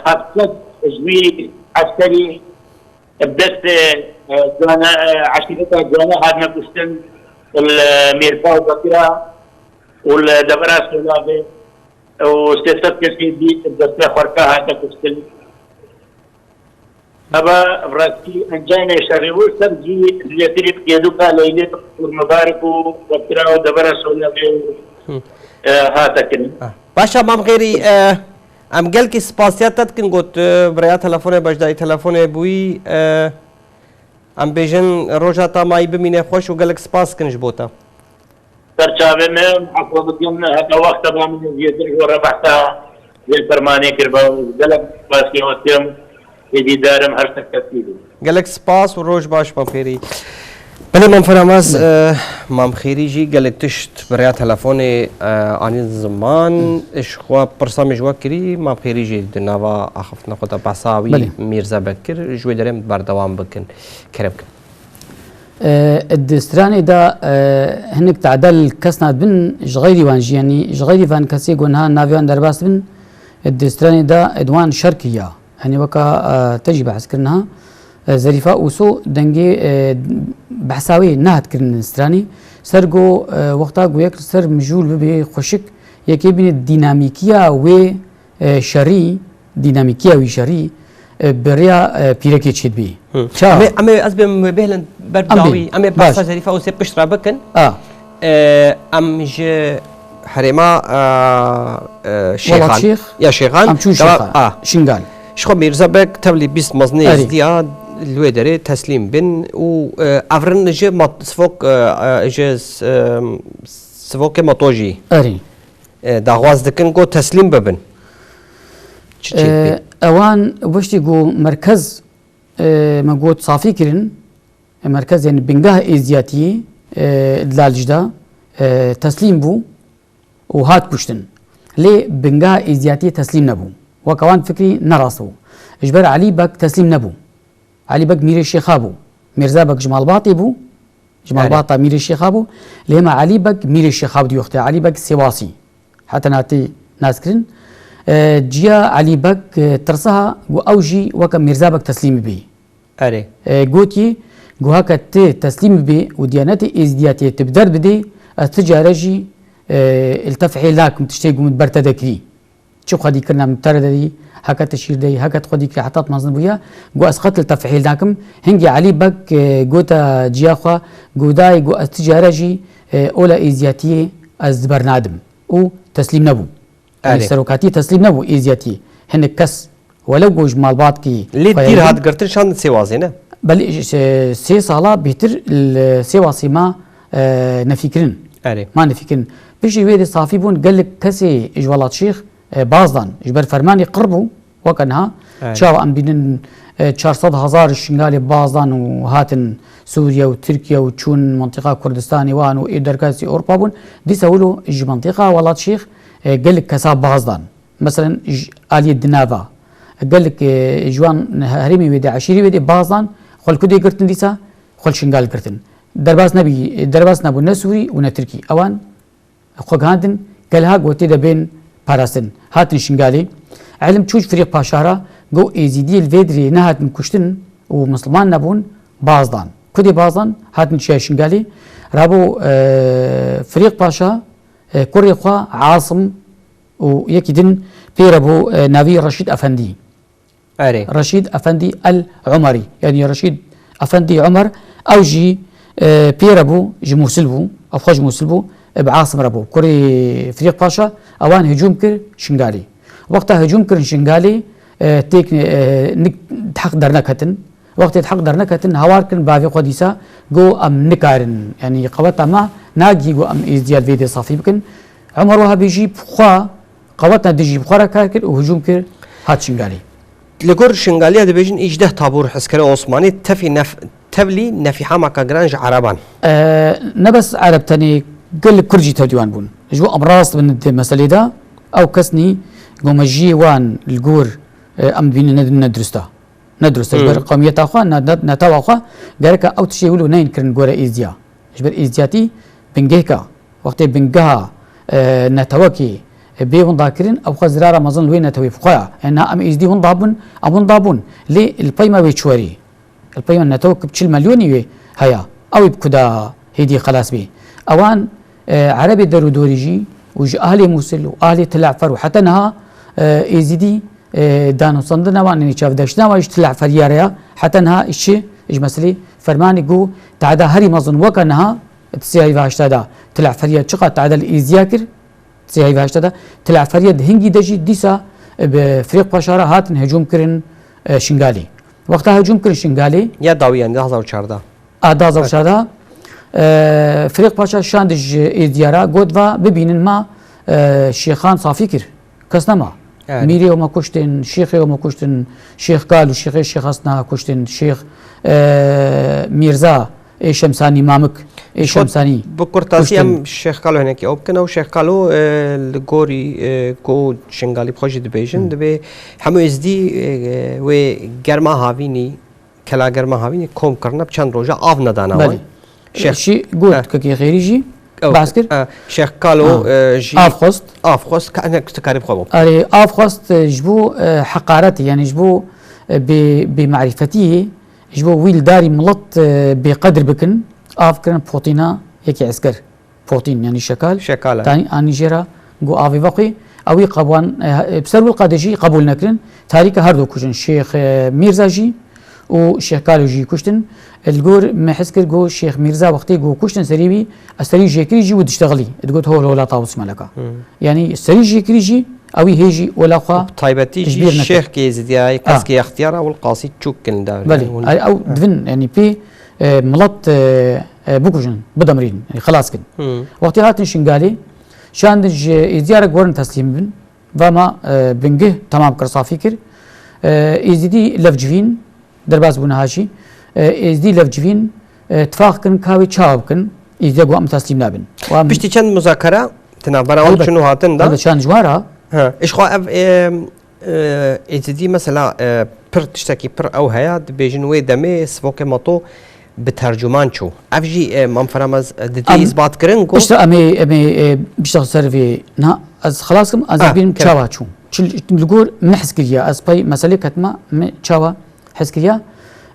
heft sed ji wî eskerî bi destê, e, Cane, e, eşîreta Cane hatine kuştin, li Mîrpa û Bekira û li Devera Solavê û sê sed kesî dî bi destê Xwerka hate kuştin. Heba rastî encamê şerê bû, ser jî zêtirî bi Kêduka Leylê, Kur Mubarek û Bekira û Devera Solavê û, Hı. e, hate kirin. Ah. Baş e, Mam Xêrî, e, em gelkî spasiya te dikin, got, e, bi rêya telefonê, beşdarî telefonê bûyî, e, em bêjin roja te mayî bimîne xweş û gelek spas dikin ji bo te. Ser çavê me, em efwe bikin, heta wexta ba min zêtir ji we re behsa vê fermanê kiriba û gelek spasiya we dikim, êdî darim her serkeftinê bî. Gelek spas û roj baş, Mam Xêrî. Belê, Mam Firamaz, Belê. e, Mam Xêrî jî gelek tişt bi rêya telefonê, e, anî ziman. Hı. Ji xwe pirsa min ji we kirî, Mam Xêrî jî di nava axiftina xwe de behsa wî Belê. Mîrze Bekir, ji wê derê em berdewam bikin. Kerem kin. E, di stranê de, e, hinek tadel kes nadibin ji xeyrî wan jî, yanî ji xeyrî van kesê ku niha navê wan derbas dibin, di stranê de di wan şer kiriya. Yanî weka, e, te jî behs kir niha, e, Zerîfa Ûso dengê, e, behsa wê nehat kirin stranê. Ser ku, e, wexta ku yek li ser mijûl bibe xweşik, yekê bîne dînamîkiya wê, e, şerî, dînamîkiya wî şerî, e, bi rêya, e, pîrekê çêdibî. Hı. Ça? Em ê, em ê, ez bêm wê bêhlin Ber bi Em dawî, bînin. Em ê Baş. behsa Zerîfa Ûsê pişt re bikin. A. E, em ji herêma, e, e, Şêxan. Welatşêx. Ya Şêxan. Em çûn Dava-, Şêxan. A. Şingal. Ji xwe Mîrza Beg tevlî bîst mezinê Erê. Êzdiya li wê derê teslîm bin û, e, evrin ji mat-, sivok, e, e, ji s-, e, sivokê Mato jî, Erê. e, daxwaz dikin ku teslîm bibin. Çi çêdibê? E, ewan wiştî ku merkez, e, me got safî kirin, e, merkez, yani bingeha êzdiyatiyê, e, di Lalij de, e, teslîm bû û hat kuştin. Lê bingeha êzdiyatiyê teslîm nebû. Weke wan fikrî ne rast bû. Ji ber Elî Beg teslîm nebû. Elî Beg mîrê Şêxa bû. Mîrza Beg ji malbatê bû. Ji Erê. malbata mîrê Şêxa bû. Lê hema Elî Beg mîrê Şêxa bû di wextê. Elî Beg Sêwasî. Heta niha tê naskirin. E, ciya Elî Beg, e, tirsa ha ku ew jî weke Mîrza Beg teslîm bibê. Erê. E, gotî, ku heke tu teslîm bibê û diyanetê êzdiyatiyê tu bi der bidê, ez ti care jî, e, li te fihêl nakim tiştê ku min ber te de kirî. Çi xwedî kirina min bi te re derî, heke tu şîr deyî, heke tu xwedî kirî heta tu mezin bûye, got ez qet li te fihêl nakim. Hingê Elî Beg, e, gote ciya xwe, got dayê, got ez ti care jî, e, ola êziyatiyê ez di ber nadim. Û teslîm nebû. Yani Erê. serokatiyê teslîm nebû êziyatiyê. Hinek kes, welew got ji malbatkî Lê xwe dîr ye hat girtin şandin Sêwasê, ne? Belê, e, sê sala bêtir li Sêwasê ma, e, nefîkirin. Erê. Ma nefîkirin. Piştî wê de safî bûn gelek kesê ji Welatşêx e, baz dan. Ji ber fermanê qir bû, weke niha. Evet. Çawa em bînin, e, çar sed hezar Şingalê baz dan û hatin Sûriye û Tirkiye û çûn mentiqa Kurdistanê wan û ê derkasî Ewropa bûn. Dîsa wilo ji mentiqa Welatşêx, e, gelek kesa baz dan. Meselen, ji aliyê dinava, gelek, e, ji wan herêmê wê de, eşîrê wê de baz dan, xwe li ku dê girtin dîsa, xwe li Şingal girtin. Derbas nebî, derbas nebû ne Sûrî û ne Tirkî. Ewan xwe gihandin, gel ha gotê de bên parastin. Hatin Şingalê. Elim çû ji Firîq Paşa re, got êzîdiyê li vê dirê nehatin kuştin û misliman nebûn, baz dan. Ku dê baz dan, hatin çiya Şingalê. Rabû, e, Firîq Paşa, e, kurê xwe Asim û yekî din pê re bû, e, navî Reşîd Efendî. Erê. Reşîd Efendî El Umerî, yanî Reşîd Efendî Umer, ew jî, e, pê re bû, ji Mûsil bû, ew xwe ji Mûsil bû, e, bi Asim re bû. Kurê Firîq Paşa, ewan hicûm kir Şingalê. Wexta hicûm kirin Şingalê, e, têk, e, nik heq derneketin. Wextê heq derneketin, hawar kirin bavê xwe dîsa, got em nikarin, yanî qeweta me nagihî, got em êzdiya li vê dê safî bikin. Umer Wehabî jî bi xwe qeweta dijî bi xwe re kar kir û hicûm kir, hat Şingalê. Li gor Şingaliya dibêjin îjdeh tabûr hezkere Osmanî tevî nef-, tevlî nefîhamaka giran ji Ereban. E, ne bes Ereb tenê, gelek Kurd jî tevlî wan bûn. Ji bo em rast bin di meselê de, ew kes nî gomejiyê wan li gor, e, em dibînin ne, ne dirust e. Ne dirust e. Ji ber Hmm. qewmiyeta xwe, ne, ne, netewa xwe, gereke ew tiştê wilo neyên kirin gore êzdiya. Ji ber êzdiyatî bingehka, wextê bingeha, e, netewekê, e, bê winda kirin, ew xwe zirara mezin li wê netewê bi xwe ye. Yani niha em êzdî winda bûn, em winda bûn. Lê li pey me wê çi werî? Li pey me netewek bi çil milyonî wê heye. Ew ê bi ku de hêdî xelas bê? Ewan, e, Erebê derûdorî jî û ji ahlê Mûsil û ahlê Til Efer û heta niha, e, êzîdî, e, danûstandina wan, yanî çavdêştina wan ji Til Eferiya re ya, heta niha ji, ji meselê fermanê ku teada herî mezin weke niha di sê heyva heşta de Til Eferiya çiqas teada li êzdiya kir, di sê heyva heşta de Til Eferiya di hingî de jî dîsa, e, bi Firîq Paşa re hatin hicûm kirin, e, Şingalê. Wexta hicûm kirin Şingalê. Ya dawî, yanî du hazar û çardeh. A, du hazar û çardeh, e, Firîq Paşa şand ji êzdiya re, got va bibînin ma, e, şêxan safî kir. Kes nema. Evet. Mîrê û me kuştin, şêxê û me kuştin, Şêx Kal û şêxê Şêx Hesna kuştin, Şêx, e, Mîrza ê Şemsanî Mamik, ê Şemsanî. Bi kurtasî kuştin. Em Şêx Kalo hinekî ew bikin. Ew Şêx Kalo, e, li gorî, e, ku Şingalî bi xwe jî dibêjin, Hmm. dibê hemû êzdî, e, wê germa havînî, kela germa havînê kom kirine, bi çend roja av nedana wan. Belê. Şêx-, Şî got, He. Kekê Xêrî jî Ew, behs kir. he, Şêx Kalo, Ha. e, jî Av xwest. av xwest, ka-, ne, tu karî bi xwe bû. Erê, av xwest, e, ji bo, e, heqaretê, yanî ji bo, e, bê, bêmerîfetiyê, ji bo wî li darî milet, e, bêqedir bikin, av kirin potîna yekî esker. Potîn, yanî şekal. Şekal, e. Tanî anî jê re got avê vexwî. Ew wî qebwan, e, bi ser wî qadê jî qebûl nekirin. Tarîka her du kujin. Şêx, e, Mîrza jî û Şêx Kalo jî kuştin. Li gor me hez kir ku Şêx Mîrza wextê ku kuştin serî wî, ez serî jêkirî jî û diştexilî. Digot hol hola Tawus Meleka. Hmm. Yanî serî jêkirî jî, ewî hê jî ola xwe Bi taybetî ji jî bîr nekir. Şêxkê Êzidiyayê, Ah. keskê extiyara û li qasî çûk kin dawî. Belê. Hûn Ay, ew divin, yanî pê, e, milet, e, e, bikujin, bidemirîn, yanî xelas kin. Hmm. Wextê hatin Şingalê, şandin ji Êzidiya re werin teslîm bin. Vema, e, bingih temam kir, safî kir. E, Êzidî lev civîn, derbas bû niha jî. E, Êzidî lev civîn, e, tifaq kin, ka wê çawa bikin. Êzidiya got, em teslîm nabin. Û em Piştî çend muzakere di navbera wan Helbet. çûn û hatin de. Helbet, şand ji wan re. Ha, ji xwe ev, e, e, Êzidî mesela, e, pir tiştekî pir ew heye, dibêjin wê demê Sifokê Mato bi tercûman çû. Ev jî, e, Mam Feramez, e, didê Em, îsbatkirin ku Piştre em ê, em ê, e, bişta ser vê. Na, ez xelas kim, ez Ha, ê bînim kere. çawa çû. Çi, li gor min hez kiriya, ez pey meselê ketime, min çawa hez kiriya.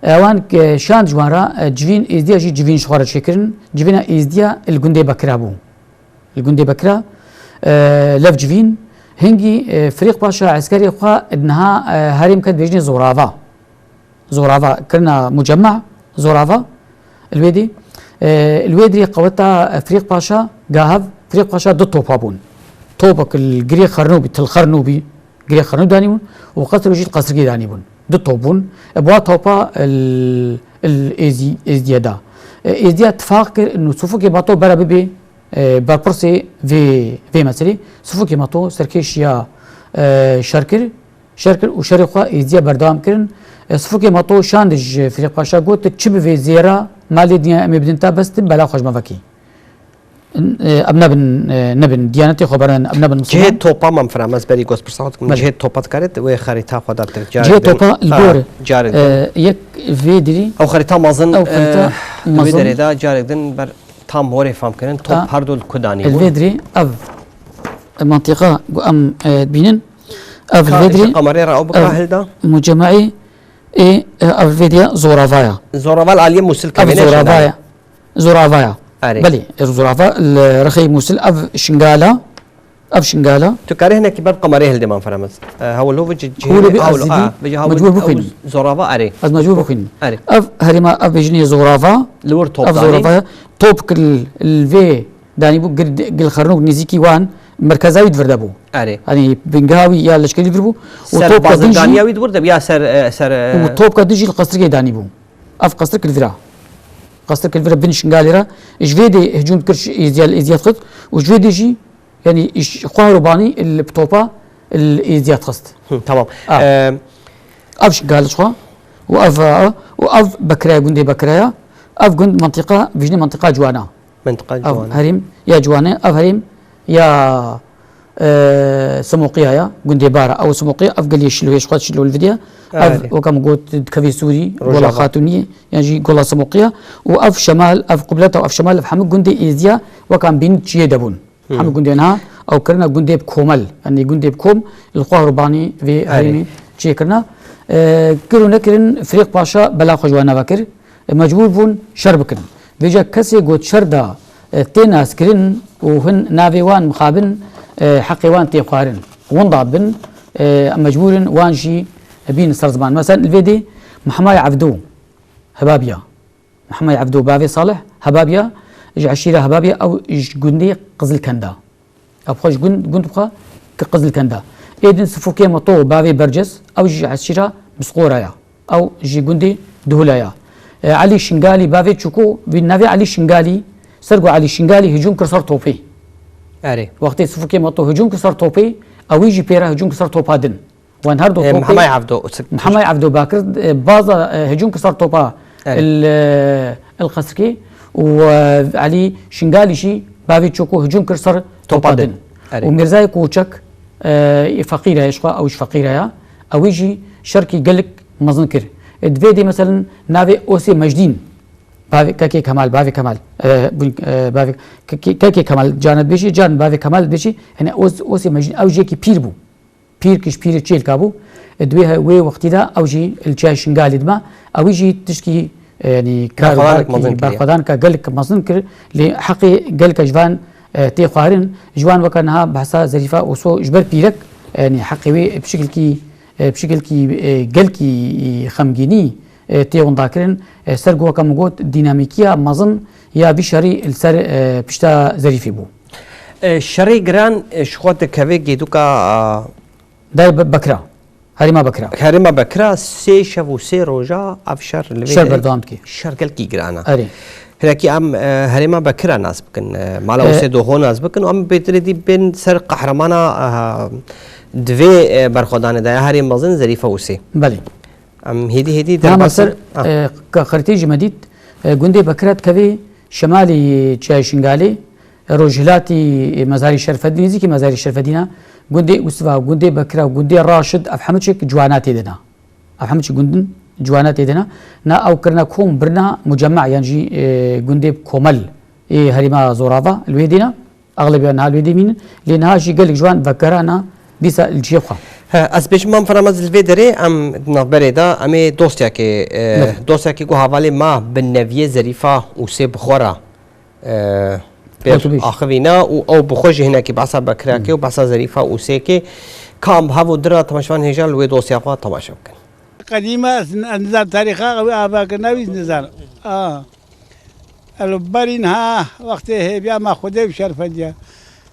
E, wan, e, şand ji wan re, e, civîn Êzdiya jî civîn ji xwe re çêkirin. Civîna Êzdiya li gundê Bekira bû. Li gundê Bekira, e, lev civîn, hingî, e, Firîq Paşa eskerê xwe niha, e, herêm ket bêjinê Zorava. Zorava kirina mucemma, Zorava. Li wê dî, e, li wê dirê qeweta, e, Firîq Paşa, gahev, Firîq Paşa du topa bûn. Topek li girê Xernû bî, til Xernû bî, girê Xernû danî bûn û qesrê jî li qesrikê danî bûn. Du top bûn. E, bi wa topa, e, li, li Êzî-, Êzdiye da. E, Êzdiya tifaq kir, û Sifokê Mato bera bibê, e, berpirsê vê, vê meselê. Sifokê Mato serkêşiya, e, şer kir. Şer kir û şerê xwe Êzidiya berdewam kirin. E, Sifokê Mato şand ji Firîq Paşa got, "Tu çi bivê zêra malê dinya em ê bidin te, bes tu bela xwe ji me vekî." E, em nebin, e, nebin diyanetê xwe berin, em nebin Cihê Misilman. topa Mam Firam, ez berî gos pirsa xwe dikim. Belê. Cihê topa dikarit wê xerîta xwe da tir. Cihê topa li Ha, gor, carê din. e, yek vê dirî. Ew xerîta mezin, Ew xerîta e, di wê mezin. derê de carek din ber tam horê fam kirin. Top Ha. her du li ku danî Li bû. vê dirî ev, e, mentiqa ku em, e, bînin. Ev Ka vê dirî, ji kamerê re ew bika ev hilda. Mucemeyê ê, e, ev vê diye Zoravaya. Zorava li aliyê Musil Ev kevêne Zoravaya. Zoravaya. Erê. Belê, e, Zorava li rexê Musil ev Şingala. Ev Şingala. Tu karê hinekî ber kamerê hildê Mam Firam ez. E, hewlo vêci Hûlê cihê bî hewlo, ezî bî, a, vêci hewlo mecbûr ew bixwînim. Zorava erê. Ez mecbûr bixwînim. Erê. Ev herêma ev bêjinê Zorava. Li wir top Ev danî. Zoravaya. Top kil, li vê Danîbû gil, gil Xernûk nêzîkî wan merkeza wî di vir de bû. Erê. Yanî bingeha wî ya leşkerî di vir bû. Û Ser topka din jî bazirganiya wî di vir de bû ya ser, e, ser, e, û topka din jî li qesrikê danîbû. Ev qesrik li vira. Qesrik li vira bin Şingalê re. Ji vê dê hicûm kir, êziyel, êziyet xist. Û ji vê dê jî, yanî, ji xwe hewrobanî li bi topa li êziyet xist. Hı, tamam. A. E, Ev Şingal ji xwe. Û ev, û ev Bekiraya, gundê Bekiraya. Ev gund mentiqa, vijnê mentiqa Ciwana. Mentiqa Ev Ciwana. herêm ya Ciwane, ev herêm ya, e, Simoqiya ya, gundê Bara. Ew Simoqiya, ev gilê Şilo, yê ji xwe Şilo li vidiya. Ev, Erê. weka min got, dikevê Sûrî, Rojava. Gola Xatûniyê, yan jî Gola Simoqiya. Û ev Şemal, ev Qibleta, ev Şemal, ev hemû gundê Êziya, weka em bînin çiyê de bûn. Hmm. Hemû gundê niha ew kirine gundê bi komel. Yanî gundê bi kom li xwe hewrobanî vê Erê. herêmê çêkirine. E, kir û nekirin, Firêq Paşa bela xwe ji wan navekir. E, mecbûr bûn şer bikin. Vêca kesê got şer da, e, tê naskirin û hin navê wan mixabin, e, heqê wan tê xwarin. Winda bin, e, em mecbûr in wan jî bîn ser ziman. Mesela li vê dê Mihemay Evdo, Hebabiya. Mihemay Evdo bavê Salih, Hebabiya, ji eşîra Hebabiya, ew ji gundê Qizilkenda. Ew xwe ji gund, gund xwe ki Qizilkenda. Ê din Sifokê Meto bavê Berces, ew jî ji eşîra Misqora ya. Ew ji gundê Duhula ya. E, Elî Şingalî bavê Çuko, vî navê Elî Şingalî, ser ku Elî Şingalî hicûm kir ser topê. Erê. Wextê Sifokê Meto hicûm kir ser topê, ew jî pê re hicûm kir ser topa din. Wan her du E, topê Mihemay Evdo, Mihemay Evdo bakir, e, baza, e, hicûm kir ser topa Erê. il, e, il Qesrikê û, e, Elî Şingalî jî bavê Çoko hicûm kir ser Topa topa din. din. Erê. Û Mîrzayê Koçek, e, feqîr e, ji xwe ew ji feqîr e ya. Ew jî şerkî gelek mezin kir. E, di vê dê, meselen, navê Osê Mejdîn, bavê Kekê Kemal, bavê Kemal, e, bûn, e, bavê Kekê, Kekê Kemal, canet bêjî, can bavê Kemal bêjî, yani Os-, Osê Mejdîn, ew jêkî pîr bû. Pîr kiş pîrê çêlka bû. E, di wê he-, wê wextî de ew jî li Çiya Şingalê dima. Ew jî tişkî, e, yanî kar û Berxwedanek barkî mezin kiriye. berxwedanka gelek mezin kir. Lê heqê gelka ji van, e, tê xwarin. Ji wan weke niha behsa Zerîfa Oso ji ber pîrek, e, yanî heqê wê bi şekilkî, e, bi şekilkî, e, gelkî xemgînî, e, tê windakirin, e, ser ku weke min got, dînamîkiya mezin ya vî şerî li ser, e, pişta Zerîfî bû. E, şerê giran, e, ji xwe dikeve gêduka, a, Dayê Be-, Bekira. Herêma Bekira. Herêma Bekira sê şev û sê roja ev şer li vê Şer derê berdewam dike. Şer gelkî giran e. Erê. Hirekî em, e, herêma Bekira nas bikin, e, mala E, Usê Doxo nas bikin û em bêtirê dî bên ser qehremana, e, di vê, e, berxwedanê de ya herê mezin Zerîfe Usê. Belê. Em hêdî hêdî Niha derbasî ser, Ah. e, ka xeritê ji me dît, e, gundê Bekira dikevê şemalî Çiyayê Şingalê, e, rojhilatî, e, Mezarê Şerfedîn, nêzîkî Mezarê Şerfedîn e, gundê Usiva, gundê Bekira, gundê Raşid, ev hemû çek ciwana tê de ne. Ev hemû çi gundin ciwana tê de ne. Na ew kirina kom birina mucemma, yan jî, e, gundê komel ê herêma Zorava li wê dê ne. Exlebiya niha li wê dê mînin. Lê niha jî gelek ji wan vegerana dîsa li cihê xwe. He, ez bêjim, Mam Firamez, li vê derê em di navberê de em ê dosyakê, e, Belê. dosyakê ku hevalê me bi neviyê Zerîfa Usê bi xwe re, e, pêr Gotûbêj. axivîne û ew bi xwe jî hinekî behsa Bekirake û behsa Zerîfa Usê ke, ka em bi hev û dira temaşevan hêja li wê dosya xwe temaşe bikin. Qedîme ez n-, ez nizan tarîxa wî avakirina wî nizan. A. Elo berî niha wextê hêviya me Xwedê û Şerfediye.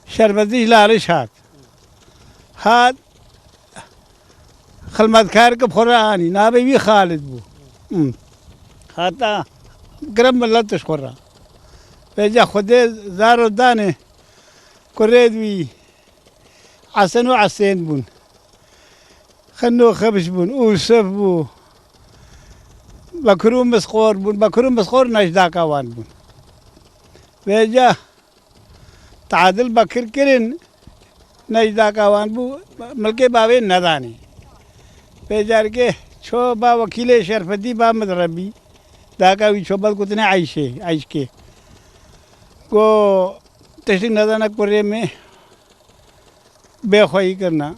Şerfedî ji Laliş hat. Hat xilmetkarek bi xwe re anî. Navê wî Xalid bû. Hmm. Hata girem milet ji xwe re. Vêca Xwedê zaro danê kurê wî Hesen û Hesên bûn. Xin û Xibş bûn. Ûsif bû. Bekir û Misqor bûn. Bekir û Misqor nejdaka wan bûn. Vêca Tadil Bekir kirin, nejdaka wan bû, milkê bavê nedanê. Vê carkê ço ba wekîlê Şerfedî ba Midrebî. Daka wî ço bel gotine Eyşê, Eyşkê. Go tiştî nedane kurê me bê xweyî kirina.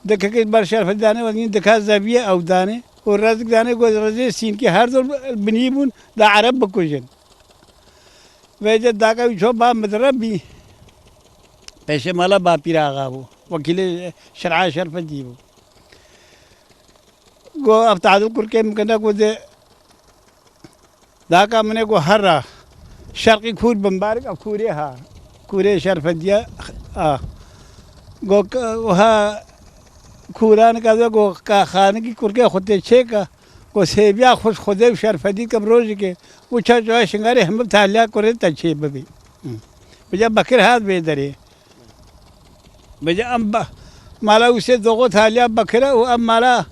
Dikekê ber Şerfedî dane, wezîn dika zeviyê ew dane. Û rezik dane, go rezê sînkî her dur binî bûn, da Ereb bikujin. Vêce daka wî ço ba Midrebî. Pêşê mala Bapîr Axa bû. Wekîlê Şer'a Şerfedî bû. Go ev tadil kurkê min kene, go de daka min ê, go herra. Şerqî kûr bimbarik, ev kûrê ha. Kûrê Şerfediye a. Go k-, ha kûranik ez go ka xanikî kurkê xwe tê çêka. Go sêviya xwe ji Xwedê û Şerfedî ke bi rojekê û çaçoya Şingarê hemû taliya kurê te çê bibî. Hı. Vêca Bekir hat vê derê. Vêca em ba-, mala Ûsê Doxo taliya Bekir e û em mala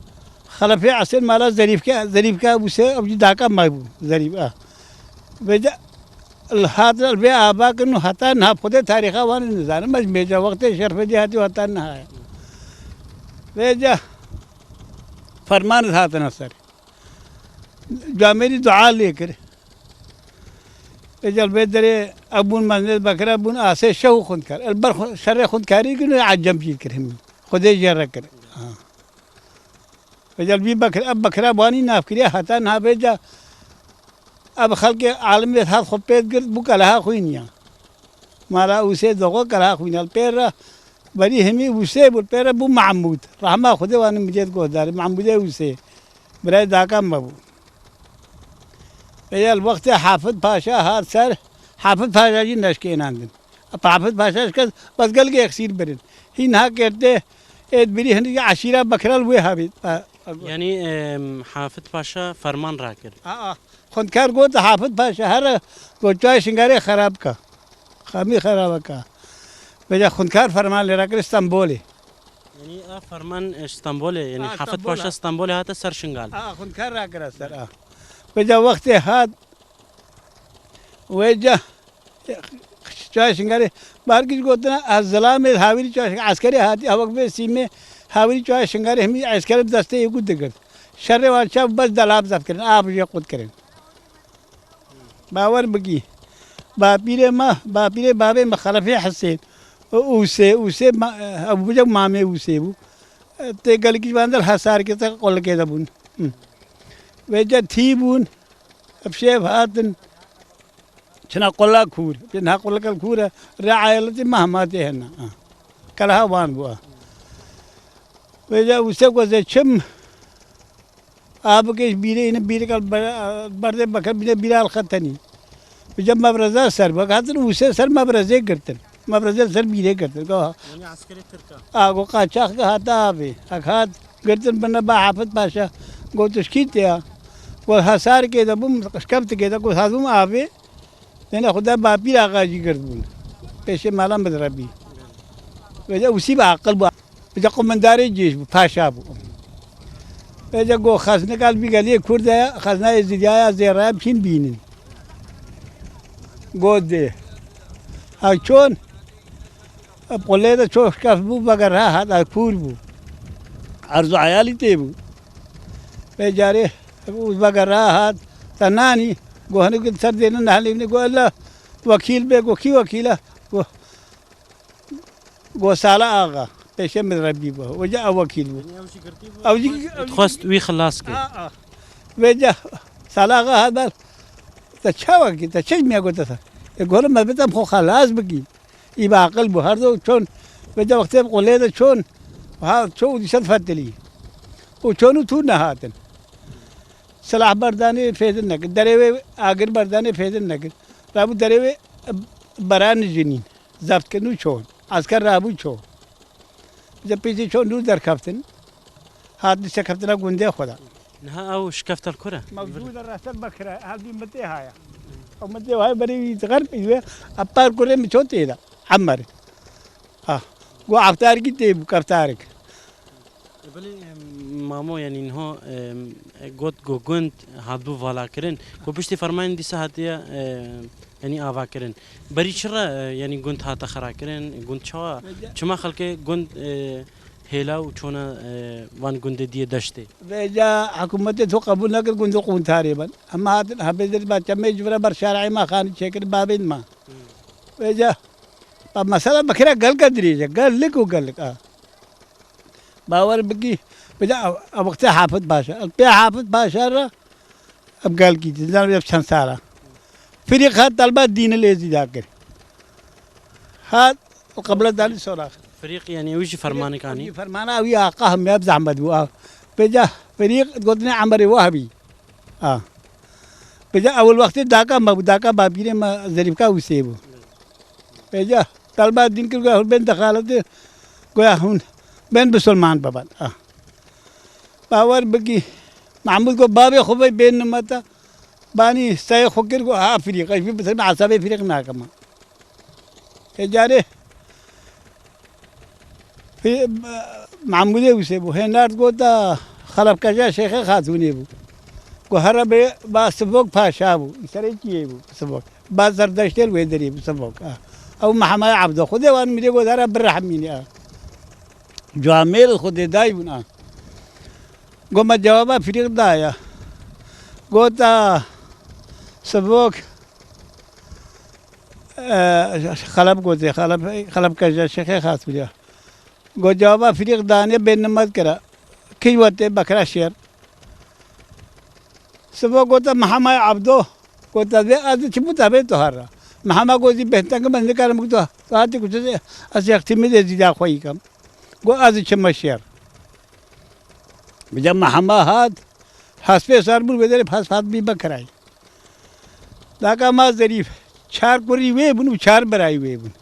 Xelefê Esên mala Zerîfke, Zerîfke Ûsê ew jî daka me bû. Zerîf, a. Vêca li hat li vê ava kirin û heta niha xwedê tarîxa wan nizanim. Ez mêca wextê Şerfedî hatî û heta niha ye. Vêca ferman hatine ser. Camêrî dua lê kir. Ecel vê derê ev bûn meznet Bekira bûn asê şew xwendkar. El ber xwe-, şerê xwendkarî kirin û ecem jî kir hemî. Xwedê jê re kir. Ha. Ecel vî Bekir, ev Bekira banî nav kiriye heta niha vêca ev xelkê alimê hat xwe pê digirt bû keleha xwîniya. Mala Ûsê Doxo keleha xwîna li pê re. Berî hemî Ûsê bû, pê re bû Mahmûd. Rehma Xwedê wan mijêt guhdarî. Mahmûdê Ûsê. Birayê daka me bû. Vêya li wextê Hafid Paşa hat ser, Hafid Paşa jî neşkênandin. Hafid Paşa ji kes bes gelkê exîr birin. Hîn ha kertê êd birî hinî eşîra Bekira li wê havî. A, a, Yanî, em, Hafid Paşa ferman rakir. A, a. Xwendkar got, Hafid Paşa here got, çay Şingarê xerab ka. Xamî xeraba ka. Vêca xwendkar ferman lê rakir Stenbolê. Yanî a ferman, e, Stenbolê, yanî A, Hafid Stenbol, Paşa ha. Stenbolê hate ser Şingal. A, xwendkar rakira ser, a. Vêca wextê hat, vêca çay Şingarê, barkî ji gotina, ez zilamê hawîrî çay Şingarê, eskerê hatî, hewek vê sîmê, hawîrî çay Şingarê hemî eskerê bi destê yekû digirt. Şerê wan çav bes delab zef kirin, av jê qut kirin. Bawer bikî. Bapîrê me, bapîrê bavê me Xelefê Hisên. Û Ûsê, Ûsê ma-, ew bû mamê Ûsê bû. Tê gelekî ji van de li Hesarikê te qulikê de bûn. Hı. Vêca tî bûn. Ev şêv hatin. Çina qula kûr. Çina qulika kûr e. Rê ayeletî me hema tê hene. Ha. Keleha wan bû. Ha. Vêca Ûsê ku ez ê çim. A bike ji bîrê îne, bîrê kal ber-, berdê beke bîne bîrê al xetenî. Bi cem mebreza ser bak hatin û ser, ser mebrezê girtin. Mebrezê ser bîrê girtin. Ga- Yanî eskerê Tirka. A, go qaçax ke hate avê. Hek hat girtin bine ba Hafid Paşa. Go tu şkî te ya. Go hesar kê de bûm, şkeftikê de go hazûm avê. Dene xwe de Bapîr Axa jî girt bûn. Pêşê mala Midrebî. Vêca wî sî bi aqil bû. Vêca qumendarê cêş bû, paşa bû. Vêca go xeznika li vî geliyê Kurd e, xezna Êzidiyaya zêraya biçîn bînin. Go dê. Ha çon? Qulê de ço şkef bû, vegera hat, a kûr bû. Erz û eyalî tê bû. Vê carê û vegera hat, te nanî, go hinek ser dêne nehelîvne, go ella wekîl bê, go kî wekîl e? Go, go Sala Axa, pêşê min rebî bû. Wece ew wekîl bû. Yanî ew jî girtî bû? Ew jî, ew jî Dixwest wî xilas kir. A, a. Vêca Sala Axa hat ber, te çawa kî, te çi miya gote te? E, gorim me bitem xwe xelas bikî. Î bi aqil bû. Her do çon, vêca wextê bi qulê de çon, ha, ço û dîşet fetilî. Û çon û tû nehatin. Silah berdanê fêdin nekir. Derê wê agir berdanê fêdin nekir. Rabû derê wê, e, beran jinîn. Zebt kirin û çon. Esker rabû ço. Vêca pêşî çon nû derkeftin. Hatin serkeftina gundê xwe de. Niha ew şkefta li kur e? Mewcûd e, rehser Bekir e, hevdî mitê haya. Ew mitê haya berê wî xerb wê, a par kurê min ço tê de. Emer. Ha. Go eftarkî tê bû, keftarik. E, belê, em, mamo, yanî niho, em, e, got go gund hatbû valakirin. Ku piştî fermanên dîsa hatiye, e, yanî avakirin. Berî çi re, e, yanî gund hate xerakirin, gund çawa? Çima xelkê gund, e, hêla û çona, e, van gundê diyê deştê? Vêca hikûmetê to qebûl nekir gundê qûntarê bin. Hema hatin hebêzir ba çemê ji vira ber şareyê ma xanî çêkir babên ma. Hmm. Vêca ba mesela bikira gelka dirêj e. Gellik û gellik a. Bawer bikî, vêca ew, ew wextê Hafid Paşa. Pê Hafid Paşa re Ev gelkî, dizan ev çend sala. Firîq hat talba dînê lê zî dakir. Hat û qebla danî sorax. Firîq, yanî ew jî fermanik anî? Ew jî fermana ew ya qahim ya bi zehmet bû, a. Vêca Firîq gotinê Emerê Wahbî. A. Vêca ewil wextê daka me bû, daka bapîrê me Zerîfka Wîsê bû. Vêca talba dîn kir, goya hûn bên dexaletê, goya hûn bên bisilman biban. A. Bawer bikî, Mahmûd got, "Babê xwe vey bê nimeta." Banî stayê xwe kir, got, "Ha Firîq, ez vî bitirme, hesabê Firîq nakema." Hê carê, Fi-, Mahmûdê wise bû. Hê nard gota, Xelebkeja Şêxê Xatûnê bû. Got, "Here bê, ba Sivok Paşa bû. Serê çiyê bû Sivok." Ba Zerdeştê li wê derê bû Sivok. Ha. Ew Mehemay Ebdo. Xwedê wan mirê got, "Here birehmîne." Ha. Camêr Xwedê dayî bûn, a. Got, "Me cewaba Firîq daye." Gota, "Sivok, e, Xeleb gotê, Xeleb, Xelebkeja Şêxê Xatûnê." Got, "Cewaba Firîq danê bê nimet kira. Kî wetê Bekira Şêr?" Sivok gota, "Mehemay Ebdo." Gota, "Vê ez çi bû te bê tu herra." Mehema got, "Zî bêhna ke me nikarim ku tu, tu hatî ku tu ez yek tîmî dê zîda xwe yî kem." Got, "Ez çime şêr." Vêca Mehema hat, hespê sar bûn, wê derê hesp hat bî Bekirayî. Daka ma Zerîf, çar kurî wê bûn û çar birayî wê bûn.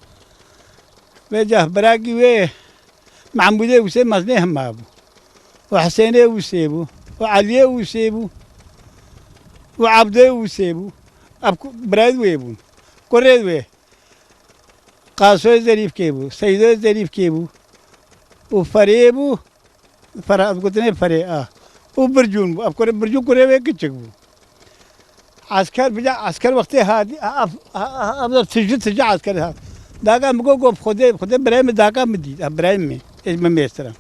Vêca birakî wê Mehmûdê Wîsê mezinê hema bû. Û Hisênê Wîsê bû. Û Eliyê Wîsê bû. Û Ebdê Wîsê bû. Ev ku-, birayê wê bûn. Kurê wê. Qasoyê Zerîfkê bû. Seydoyê Zerîfkê bû. Û Ferê bû. Fera, gotinê Ferê, a. Û Bircûn bû. Ev kurê Bircûn kurê wê kiçik bû. Esker, vêca esker wextê hatî, a, a, a, a, a, tijî, tijî esker hat. Daka min got, got, "Xwedê, Xwedê birayê min daka min dît." A, birayê min, ê min mêstir e.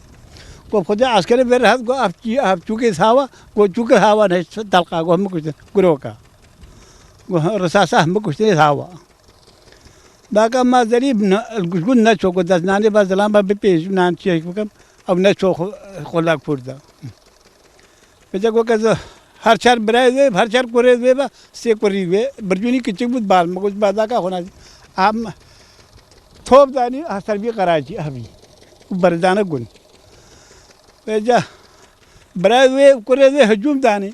Got, "Xwedê eskerê ver hat, got, ev çi, ev çûkê hawa, got, çûkê hawa ne, telqa, got, min kuştin, guroka." Got, "Risasa min kuştin, hawa." Daka ma Zerîf ne, li gund neço, got, "Dest nanê ba zilam ba bipêj, nan çiyek bikim." Ew neço xwe, xwe la Kurda. Vêca got, "Ez her çar birayê wê, her çar kurê wê be, sê kurî wê." Bircûnî kiçik bû, bal min got, "Ba daka xwe nazî." Em top danî, ha ser vî qeracî, ha vî. Û berdane gund. Vêca Birayê wê û kurê wê hicûm danê.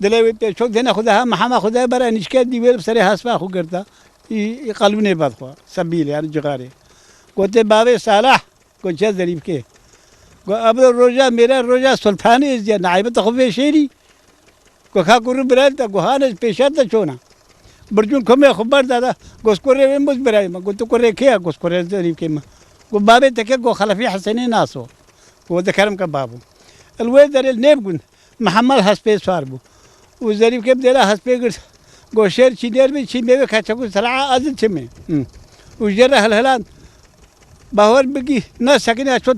Dilê wê pê çok dene xwe de ha, mehema xwe de bera nişke dî wê bi serê hespa xwe girta. Î, î qalbinê bad xwe, sebîlê, yani cixarê. Gote, "Bavê Salah," got, "Çe Zerîfkê." Got, "Ebro roja mêre roja sultanê êzdiya, naîbeta xwe vê şêrî." Got, "Ka kuru birayê te," got, "Hane pêşa te çona." Bircûn komê xwe berda da, got, "Kurê wê muz birayê me." Got, "Tu kurê kê ya?" Got, "Kurê Zerîfkê me." Got, "Bavê te ke?" Got, "Xelefî Hesenê Naso." Got, "De kerem ke babo." El wê derê nêbgûn. Mihemed hespê sar bû. Û Zerîfkê bi dêla hespê girt. Got, "Şêr çî nêr bî, çî mêve keçekû sera'a ez çimê." Hı. Û jê re hilhiland. Bahwer bigî, ne sekine çot,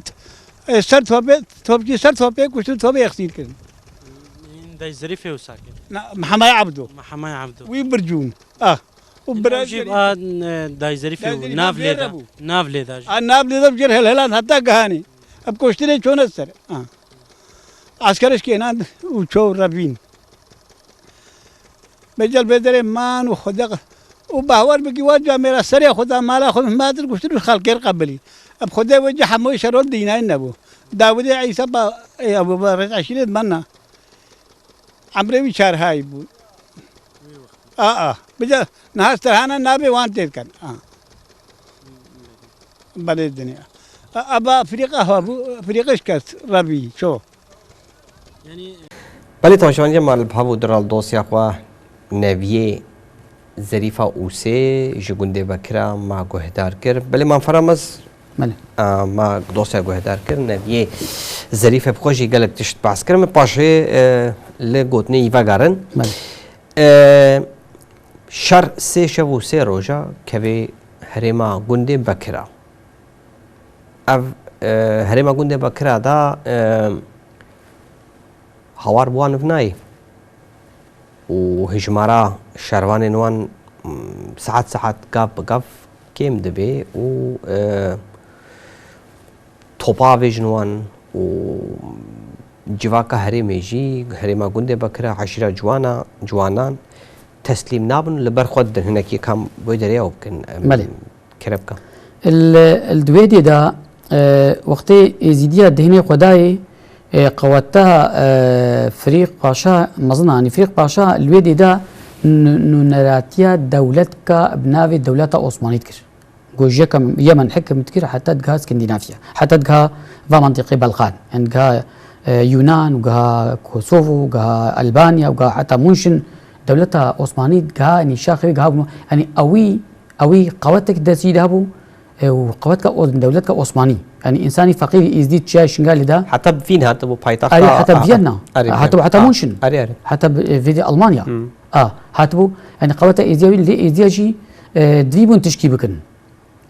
e, ser topê, topçî ser topê kuştin, topê exsîr kirin. Dayê Zerîfê wisa kir. Na, Mihemed Ebdo. Mihemed Ebdo. Wî bircûn. Ah. Û Ina bira jî Zerîf. A, e, Dayê Zerîfê Dayê bû. Zerîf Nav lê da. Nav lê da jî. A, nav lê da jê re hilhiland heta gihanî. Ev koştinê çone ser. Ah. Eskerişkê nan û ço revîn. Mecel bê derê man û xwe de û bahwer bikî wa camêra serê xwe da mala xwe himbatir kuştir û xelkê qebilî. Ev xwedê wê cî hemoyê şerol dînayî nebû. Dawidê Îsa ba, ê, ew ba rêz eşîret manna. Emrê wî çarhayî bû. A, a. Bica niha sterhana nabê wan tê dikin. A. Belê dinya. A, aba Afrîqa ha bû, Afrîqa şikest, rebî, ço. Belê temaşevanê me li bi hev û diral dosya xwe Neviyê Zerîfa Ûsê ji gundê Bekira me guhdar kir. Belê Manfera Mez, Belê. A, me dosya guhdar kir. Neviyê Zerîfê bi xwe jî gelek tişt behs kir. Min paşê, e, li gotinê yî vegerin. Belê. E, şer sê şev û sê roja kevê herêma gundê Bekira. Ev, e, herêma gundê Bekira da, e, hawar bi wan nayê û hijmara şervanên wan, m, saet saet, gav bi gav kêm dibe û, e, topa avêjin wan û civaka herêmê jî, herêma gundê Bekira, eşîra ciwana, ciwanan teslîm nabin, li ber xwe didin. Hinekî kam wê derê ew bikin, em, Belê. Kerebka. Li, li di wê dê de, e, wextê Êzîdiya dihênê xwe dayê, e, qeweta, e, Firîq Paşa mezin, yanî Firîq Paşa li wê dê de nû-, nûneratiya dewletka bi navê Dewleta Osmanî dikir. Got, ji Yemen, Yemen hikim dikir, heta digiha Skandinavya. Heta digiha va mentiqê Belxan. Yanî digiha, e, Yunan, û giha Kosovo, û giha Albanya, û giha heta München. Dewleta Osmanî giha, yanî şaxê wî giha bû. Yanî ewî, ewî qewetek destî de hebû, e, û qewetka o-, dewletka Osmanî. Yanî însanî feqîrî Êzdî çiya Şingalê de. Heta bi Vîn hatibû paytexta. Erê, heta bi Viyana. Erê, hatibû heta München. Erê, erê. Heta bi, e, vê de Almanya. Hmm. A, hatibû, yanî qeweta Êzdiya wî, lê Êzdiya jî, e, divîbûn tişkî bikin.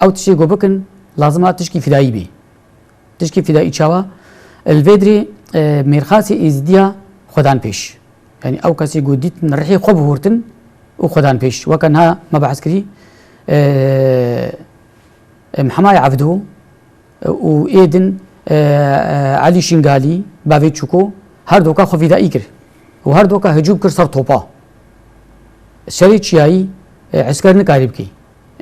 Ew tiştê ku bikin, lazim a tişkî fidayî bê. Tişkî fidayî çawa? Li vê dirê, e, mêrxasê Êzidiya xwe dan pêş. Yanî ew kesê ku dîtin rihê xwe bihurtin û xwe dan pêş. Weke niha me behs kirî, e, e, Mihemayê Evdo, e, û êdin, e, e, Elî Şingalî, bavê Çûko, her doka xwe fidayî kir. Û her doka hicûm kir ser topa. Şerê çiyayî, e, esker nikarî bikî.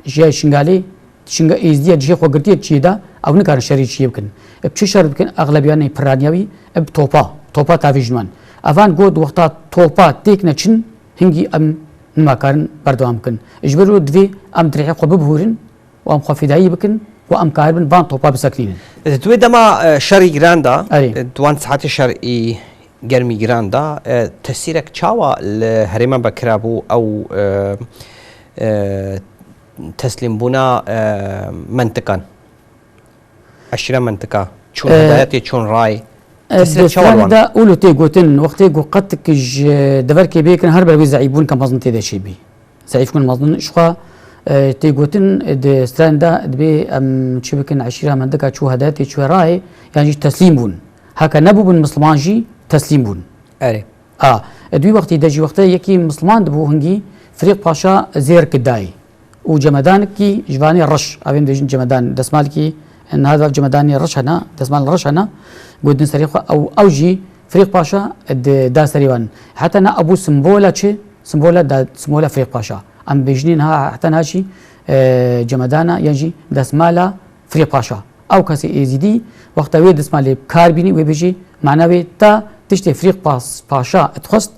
Ji Şingalê, Şinga-, Êzdiya cihê xwe girtiye çiyê de, ew nikarin şerê çiyê bikin. E, bi çi şer bikin? Exlebiya nê piraniya wî, e, bi topa, topa tavêjin wan. Evan got, wexta topa têk neçin, hingî em nimakarin berdewam bikin. Ji ber wê divê em dirêhê xwe bibihûrin û em xwe fidayî bikin û em karibin van topa bisekinînin. Di wê dema, e, şerî giran de, Erê. E, di wan saetê şerî germî giran da, e, tesîrek çawa li herêma Bekira bû ew, e, e, teslîmbûna, e, mentikan? Eşîra mentika çûn E, hedayetê, çûn ray? E, Tesîrek çawa li wan? De ûlo tê gotin, wextê ku qetik ji deverkê bêkin her ber wî zeîfbûn ke mezin tê de çêbî. Zeîfbûn mezin ji xwe, e, tê gotin, e, di stranê de dibê em çi bikin, eşîra mendika çû hedayetê çû rayê, yan jî teslîm bûn. Heke nebûbin misliman jî teslîm bûn. Erê. A, e, di wî wextî de jî wextê yekî misliman dibû hingî Firîq Paşa zêr kidayî. Û cemedanikî ji vanê reş, evên dibêjin cemedan, desmalkî, niha di cemedanê reş hene, desmal reş hene, gotin serê xwe, ew, ew jî Firîq Paşa di da serê wan. Heta na ebû simbola çi? Simbola da, simbola Firîq Paşa. Em bêjinê niha, heta niha jî, e, cemedana yan jî desmala Firîq Paşa. Ew kesê êzîdî wexta wê dismalê bi kar bînî, wê bêjî, mana wê ta tiştê Firîq Pas-, Paşa dixwest,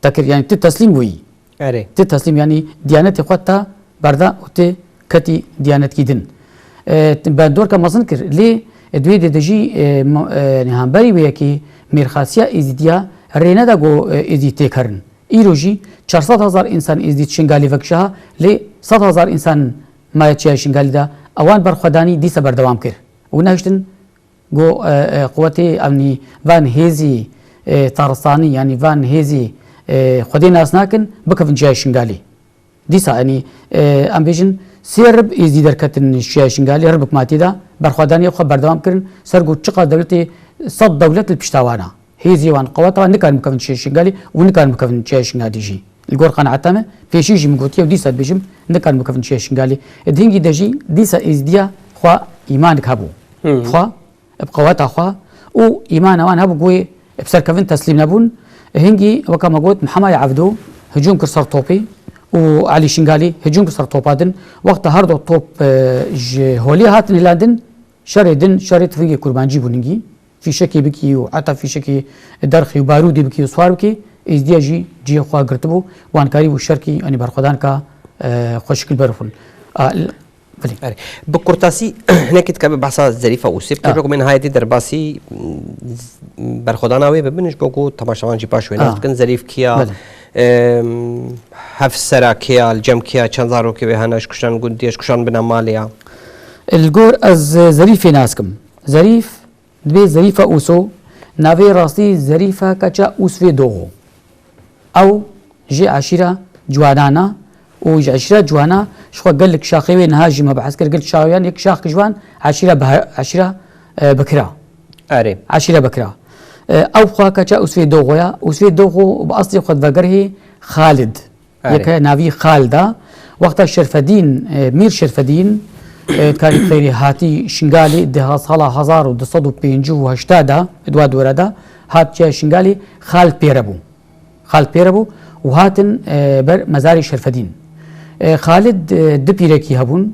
te kir, yanî tu teslîm bûyî. Erê. Tu teslîm, yanî diyanetê xwe te berda û tu ketî diyanetkî din. E, t-, bendorka mezin kir. Lê, e, di wê de, de jî, e, ma-, e, yanî hemberî wê yekê mêrxasiya Êzîdiya rê neda ku, e, Êzîdî têk herin. Îro jî çar sed hezar însan Êzîdî Şingalê vekişa, lê sed hezar însan maye çiya Şingalê de. Ewan berxwedanî dîsa berdewam kir. Û nehiştin Got, e, e, quwetê, emnî van hêzî, e, taristanî, yanî van hêzî, e, Xwedê nas nakin, bikevin çiyayê Şingalê. Dîsa, yanî, e, em bêjin, sê rib êzî derketin çiyayê Şingalê, ribik ma tê de, berxwedaniyê xwe berdewam kirin, ser got çiqas dewletê, sed dewlet li pişta wan e. Hêzê wan, qeweta wan nikarin bikevin çiyayê Şingalê û nikarin bikevin çiyayê Şingalê jî. Li gor qenaeta me, pêşî jî min gotiye û dîsa dibêjim, nikarin bikevin çiyayê Şingalê. Di hingî de jî dîsa êzîdiya xwe îmanik hebû. Xwe bi qeweta xwe û îmana wan hebû ku wê bi serkevin teslîm nebûn. Hingî, weka me got, Mihemaya Evdo hicûm kir ser topê û Elî Şingalî hicûm kir ser topa din. Wexta her du top, e, ji holê hatin hilandin, şerê din, şerê tifingê kurmancî bûn hingî. Fîşekê bikî û heta fîşekê derxî û barûdê bikî û swar bikî, Êzdiya jî cihê xwe girtibû, wan karîbû şerkî, yanî berxwedanka, e, xwe şikil berxwin. A, l-, Belê. Erê. Bi kurtasî hinekî dikabe behsa Zerîfa Ûsê bike, Ah. ji bo ku me nihayetî derbasî, m, berxwedana wê bibin, ji bo ku temaşevan jî paş wê nas Ah. bikin. Zerîf kî ya, Belê. em, hevsera kî ya, li cem kî ya, çend zarokê wê hene, ji kuşan gundî ye, ji kuşan bina malê ya? Li gor ez, e, Zerîfê nas kim. Zerîf, dibê Zerîfa Ûso, navê rastî Zerîfa keça Ûsvê Doxo. Ew jê eşîra Ciwanan e û ji eşîra Ciwana ji xwe gelek şaxê wê niha jî me behs kir. Gelek şaxê, yan yek şax ji wan eşîra Beha-, eşîra, e, Bekira. Erê. Eşîra Bekira. E, ew xwe keça Ûsvê Doxo ya. Ûsvê Doxo bi eslê xwe divegerhê Xalid. Erê. Yeke navî Xalid e. Wexta Şerfedîn, e, Mîr Şerfedîn, e, karî xeyrî hatî Şingalê di ha-, sala hezar û du sed û pêncî û heşt de, di wa dore de, hat çiya Şingalê, Xalid pêre bû. Xalid pêre bû û hatin, e, ber mezarê Şerfedîn. E, Xalid, e, du pîrekî hebûn.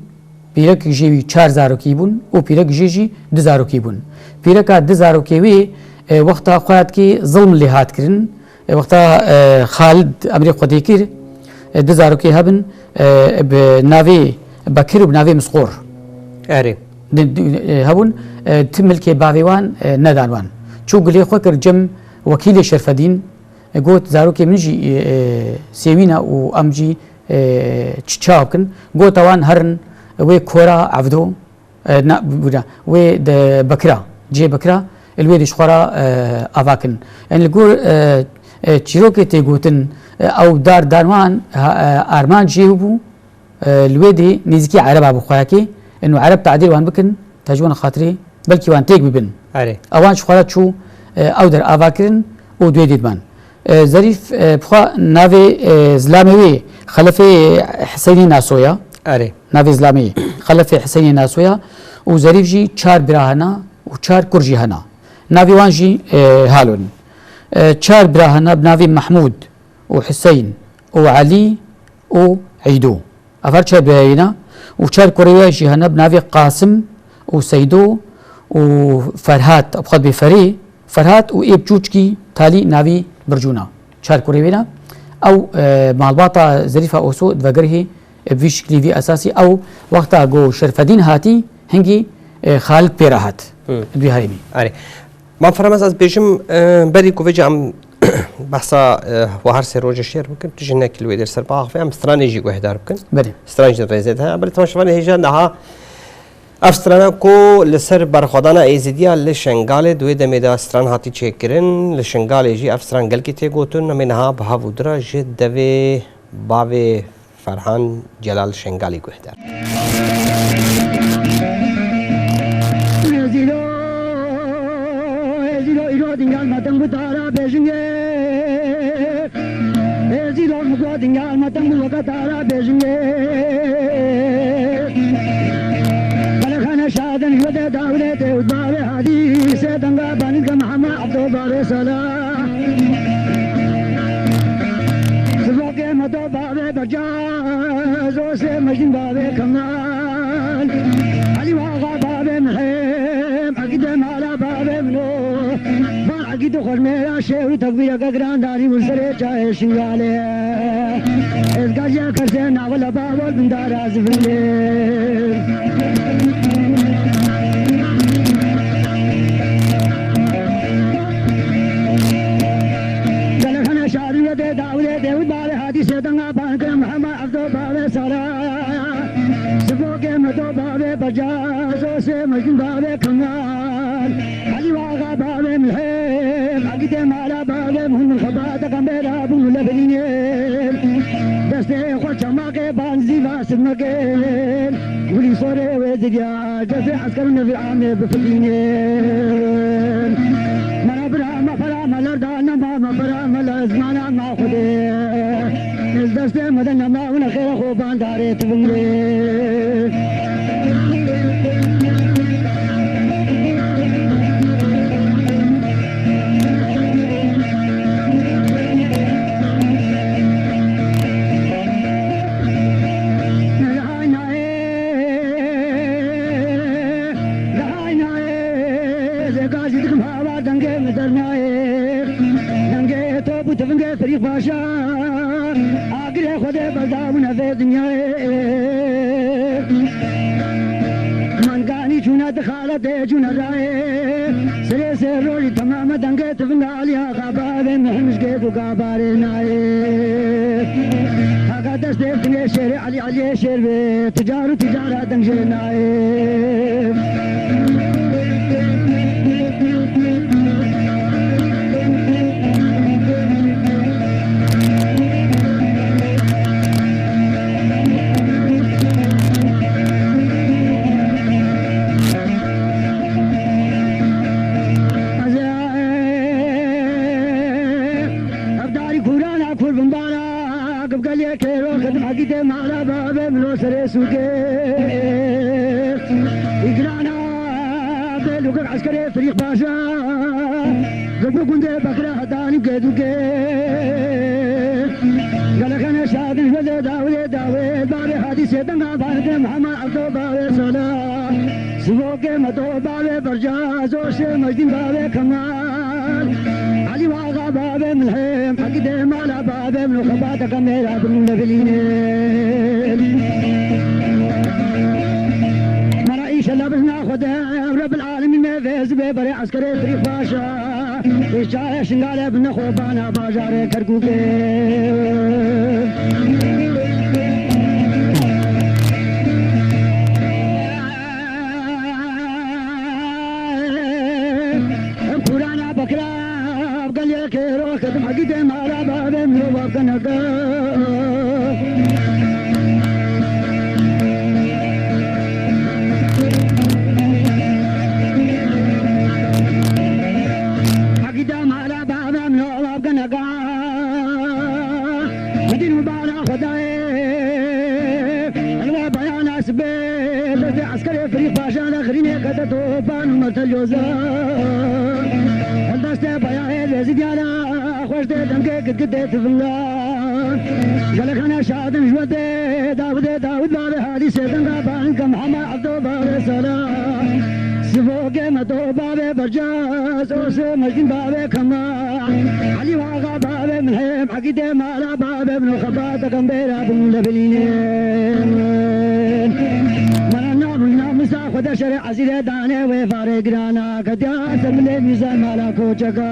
Pîrek jê wî çar zarokî bûn û pîrek jê jî du zarokî bûn. Pîreka du zarokê wî, e, wexta xwe ya dikê zilm lê hat kirin. E, wexta, e, Xalid emrê xwe dê kir, e, du zarokê hebin, e, bi navê Bekir û bi navê Misqor. Erê. Di, di, e, hebûn, e, ti milkê bavê wan, e, nedan wan. Çû gilê xwe kir cem wekîlê Şerfedîn, e, got, zarokê min jî, e, e, sêwîn e û em jî, e, çi çawa bikin? Gota wan, herin wê kora Evdo, e, na, bira, wê de Bekira, cihê Bekira, li wê de ji xwe re, e, ava kin. Yanî li gor, e, e, çîrokê tê gotin, e, ew dar dan wan, ha, e, armanc jê bû, e, li wê dê nêzîkî Ereba bi xweyakê, inu Ereb tadîl wan bikin, te ji wan xatirê belkî wan têk bibin. Erê. Ewan ji xwe re çû, e, ew der ava kirin û duê dê diman. E, Zerîf, e, bi xwe navê, e, zilamê wê Xelefê Hiseynê Nasoya. Erê. Navê zilamê Xelefê Hiseynê Nasoya û Zerîf jî çar bira hena û çar kur jî hena. Navê wan jî, e, halo ne. E, çar bira hena bi navê Mehmûd û Hiseyn û Elî û Eydo. Ev her çar birayê ne û çar kurê wê jî hene bi navê Qasim û Seydo û Ferhat, bi xwe dibê Ferê, Ferhat û ê biçûçkî Talî navî Bircûna. Çar kurê wê ne. Ew, e, malbata Zerîfa Oso di vegerhê, e, bi vî şiklî, vî esasî ew wexta ku Şerfedîn hatî, hingî, e, Xalid pê re hat. Hı. Di vî herêmî. Erê. Mam Feremez, ez bêjim, e, berî ku vêca em behsa, e, we her sê rojê şêr bikin, tu jî hinekî li wê der ser biaxive, em stranê jî guhdar bikin. Belê. Stran jî rêzê de heye. Belê, temaşevanê hêja niha ev strana ku li ser berxwedana Êzidiya li Şengalê di wê demê de stran hatî çêkirin, li Şengalê jî ev stran gelkî tê gotin, em ê niha bi hev û dira ji devê bavê Ferhan Celal Şengalî guhdar. Ezîlo, ezîlo, îro dîngal me deng bi dara bêjingê. Ezîlo, mixwa dîngal me deng bi weke dara bêjingê. Belexane şaden wede dawlete û bavê hadîse denga banî ke Mehema Abdo bavê Sala. Zivokê me do bavê Becaz, Osê Mecnûn bavê Kemal, Elî Waxa bavê Mihê. Xurmêra şêr û tekbîreke giran darî û serê çayê Şingalê. Êzgariya kesê navela bavol bindara zivindê. Gelek hene şarî ve dê dawilê dê û bavê hadîsê denga ban kir Mihemed Evdo bavê Sara. Sibokê Medo bavê Beca, Zosê Mecnûn bavê Kemal. Elî Waxa bavê Mihêm, Egîdê Mala bavê Mihûn, min xebata qembêra bûn û lebilînê. Destê xwe çemaqê banzîva sirmekê, gulî sorê wê zirya, destê esker û nevî amê bifikînê. Mera bira me pera me ler da nema me pera me ler zimana me Xwedê. Ez destê me de nema wina xêra xwe bandarê tu bimrê. Zêka jî dikim hawar dengê min dernayê. Dengê top û tivingê Ferîq Paşa. Agirê Xwedê berda bûne vê dinyayê. Manganî çûne di xaletê çûne rayê. Serê sê rojî temame dengê tivinga Alî Axa bavê min himij gêd û gabarê nayê. Haka destê tinê şêrê Elî Eliyê şêr bê. Ticar û ticara deng jê nayê. Evdarî kûrana kûr bimbara, gibgelê kêro kedim Egîdê mala bavê min o serê sûkê. Îgrana bê lûkek eskerê Firîq Paşa, gibû gundê Bekra hetanî gêdûkê. Gelekene şadin ji wezê dawê dawê, bavê hadîsê denga bavê Mihemed Evdo bavê Sala. Sivokê Medo bavê Berca, Zosê Mecdîn bavê Kemal. Elî Waxa bavê Milhêm, Egîdê mala bavê min û xebateke mêra bin û lebilînê. Mera îşellah bizna Xwedê, Rebbil Alemîn me vê zibê berê eskerê Firîq Paşa. Îşçayê Şingalê bi nexwe bana bajarê Kerkûkê. Kurana Bekra, gelê kêro kedim Egîdê mala bavê min o bavkeneke. Egîda mala bavê min o bavkeneke. Medîn û bala Xwedayê. Elwe bayana sibê. Destê eskerê Firîq Paşa de xirînê kete topan û mertelyoza. Destê bayayê lezî diyara. Xweş dê dengê gitgitê tivinga. Gelek hene şadin ji we dê Dawidê Dawid bavê hadîsê denga banke Mihemed Evdo bavê Sala. Sivokê Medo bavê Berca, Zosê Mecdîn bavê Kemal. Elî Waxa bavê Milhêm, Egîdê mala bavê min û xebateke mêra bin lebilînê. Mera nam û namisa Xwedê şerê Ezîrê danê wê varê girana. Ketiya ser milê mîza mala koçeka.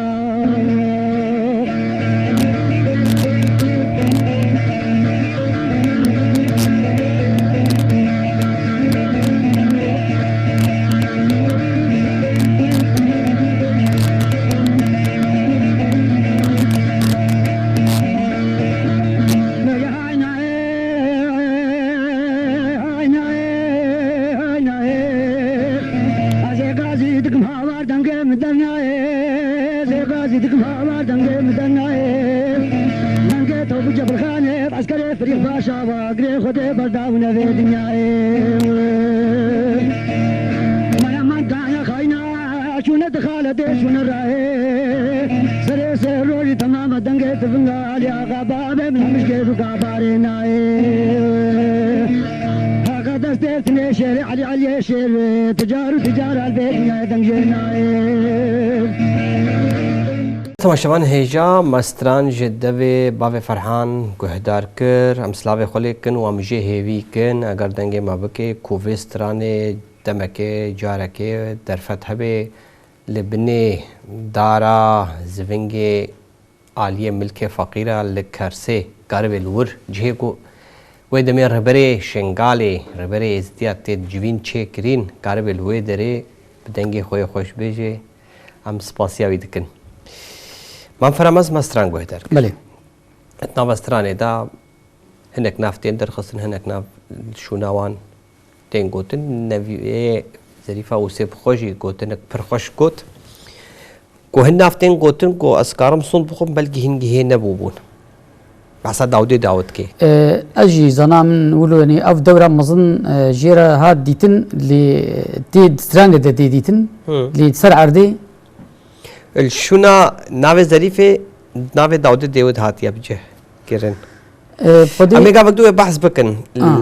Ay nayê, ay nayê, ay nayê. Ez ê gazî dikim hawar dengê min dernayê. Ez ê gazî dikim hawar dengê min dernayê. Dengê Topû Cebilxanê, eskerê Firîq Paşa va, girê Xwedê berdaw ne vê dinyayê. Mera man dane xayna, çûne di xaletê çûne rayê. Serê sê rojî temame dengê tivinga Alî Axa bavê min hemîş gêz û gabarê nayê. Haka destê tinê şêrê Elî Eliyê şêr wê. Ticar û ticara li vê dinyayê deng jê nayê. Temaşevan hêja me stran ji devê bavê Ferhan guhdar kir. Em silavê xwe lê kin û em jê hêvî kin. Eger dengê me bike, ku vê stranê demekê, carekê derfet hebe, li binê dara zivingê aliyê milkê feqîra li kersê karibê li wir cihê ku wê demê rêberê Şengalê, rêberê Êzidiya tê civîn çêkirîn, karibê li wê derê bi dengê xwe yê xweş bêje, em spasiya wî dikin. Mam Feramez me stran guhdar kir. Belê. Di nava stranê de hinek nav tên derxistin, hinek nav şûna wan tên gotin. Neviyê Zerîfa Ûsê bi xwe jî gotinek pir xweş got. Ku hin nav tên gotin ku ez karim sond bixwim, belkî hingî hê nebûbûn. Behsa Dawdê Dawid kê. E, ez jî zana min wilo, yanî ev dewra mezin, e, jê re hat dîtin, lê tê stranê de tê dîtin, Hı. lê ser erdê. Li şûna navê Zerîfê, navê Dawdê Dêwid hatiye bi cih kirin. E, xwedî Em ê gavek du wê behs bikin. Ah.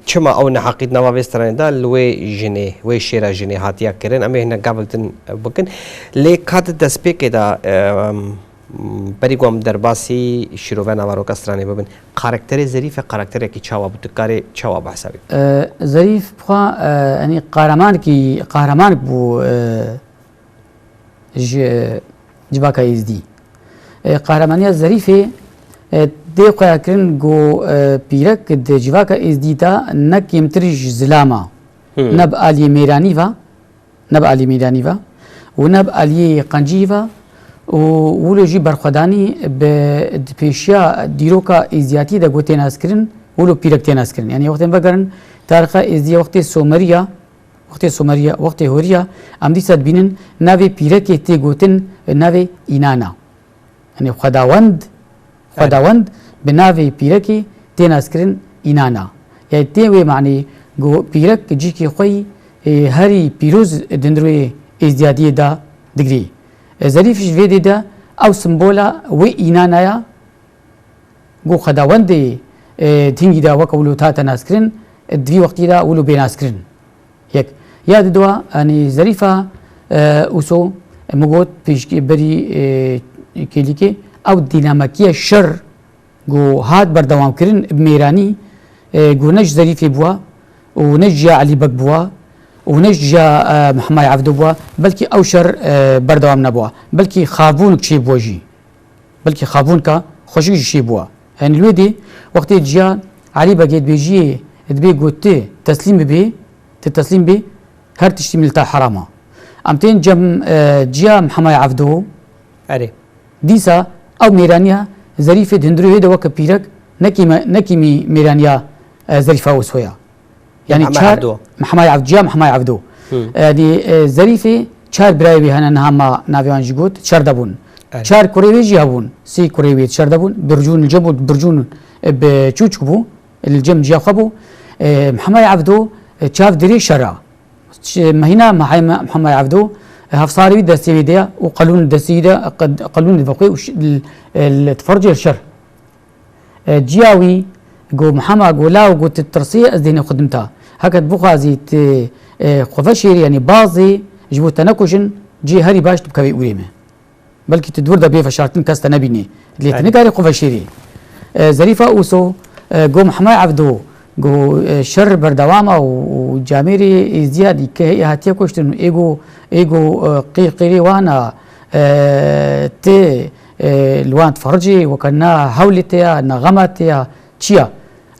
Çima ew neheqî di nava vê stranê de li wê jinê, wê şêra jinê hatiye kirin. Em ê hinek gavek din bikin. Lê ka di destpêkê de, em, berî ku em derbasî şîrove naveroka stranê bibin, karakterê Zerîfê karakterekî çawa bû? Tu karê çawa behsa wî? E, Zerîf bixwe, e, yanî qahramanekî, qahramank bû, e, ji civaka Êzdî. E, qahramaniya Zerîfê, e, tê xuyakirin ku, e, pîrek di civaka Êzdî de ne kêmtir ji zilam e. Hmm. Ne bi aliyê mêranî ve, ne bi aliyê mêranî ve û ne bi aliyê qencî ve û wilo jî berxwedanî bi, di pêşiya dîroka Êzdiyatî de ku tê naskirin, wilo pîrek tê naskirin. Yanî wextên vegerin, tarixa Êzdiyê wextê Someriya, Wextê Someriya, wextê Horiya, em dîsa dibînin navê pîrekê tê gotin navê Înana. Yanî xwedawend, Erê. xwedawend bi navê pîrekê tê naskirin Înana. Yanî tê wê manî ku pîrek cihkî xwe yî, e, herî pîroz di hundirê êzdiyadiyê de digirî. E, Zerîf ji vê dê de ew simbola wê Înanaya, Ku xwedawendê, e, di hingî de weke wilo hate naskirin, e, di vî wextî de wilo bê naskirin. Yek. Ya di dua, yanî Zerîfa, e, Uso, e, min got pêşkê berî, e, kêlîkê, ew dînamekiya şer ku hat berdewamkirin bi mêranî, e, ku ne ji Zerîfê bûa û ne ji ya Elî Beg bûa û ne ji ya, e, Mihemay Evdo bûa, belkî ew şer, e, berdewam nebûa. Belkî xabûnik çêbûa jî. Belkî xabûnka xweşik jî çêbûa. Yanî li wê dê wextê ciya Elî Begê dibêjiyê dibê ku tu teslîm bibê, tu teslîm bê, her tiştî min li te heram e. Em tên cem, e, ciya Mihemay Evdo. Erê. Dîsa ew mêraniya Zerîfê di hundirê wê de weke pîrek ne kîme-, ne kîmî mêraniya, e, Zerîfa Uso ya. Yanî Mihemay çar, Evdo. Mihemay Ev-, ciya Mihemay Evdo. Hı. Yanî, e, Zerîfê çar birayê wî hene niha ma navê wan jî got, çar de bûn. Evet. Çar kurê wê jî hebûn, sê kurê wê çar de bûn. Bircûn li cem û Bircûn, e, bi çûçik bû, li cem ciya xwe bû. E, Mihemay Evdo, e, çav dirê şera. Ç-, mehîna Mihay-, Mihemay Evdo, e, hevsarê wî destê wî de ye û qelûn destê wî de, qed-, qelûn dibe xwe û ş-, l-, e, li tifercê şer. E, ciya wî, go Mihema, go law, go tu tirsî, ez dêne xwe dim ta. Heke tu bixwazî tu, e, xwe veşêrî, yanî bazê ji bo te nekujin, cihê herî baş tu bikevî ûrê me. Belkî tu di wir de bê veşartin kes te nebînî. Lê tu Aynen. nikarî xwe veşêrî. E, Zerîfa Uso, e, go Mihema Evdo, go, e, şer berdewam e û, û camêrê êzdiya dî ke hê hatiye kuştin, ê go, ê go, e, qîr qîrê wan e, e, tê, e, li wan difericê, weke na hewlê te ya, na xema te ya, çi ya?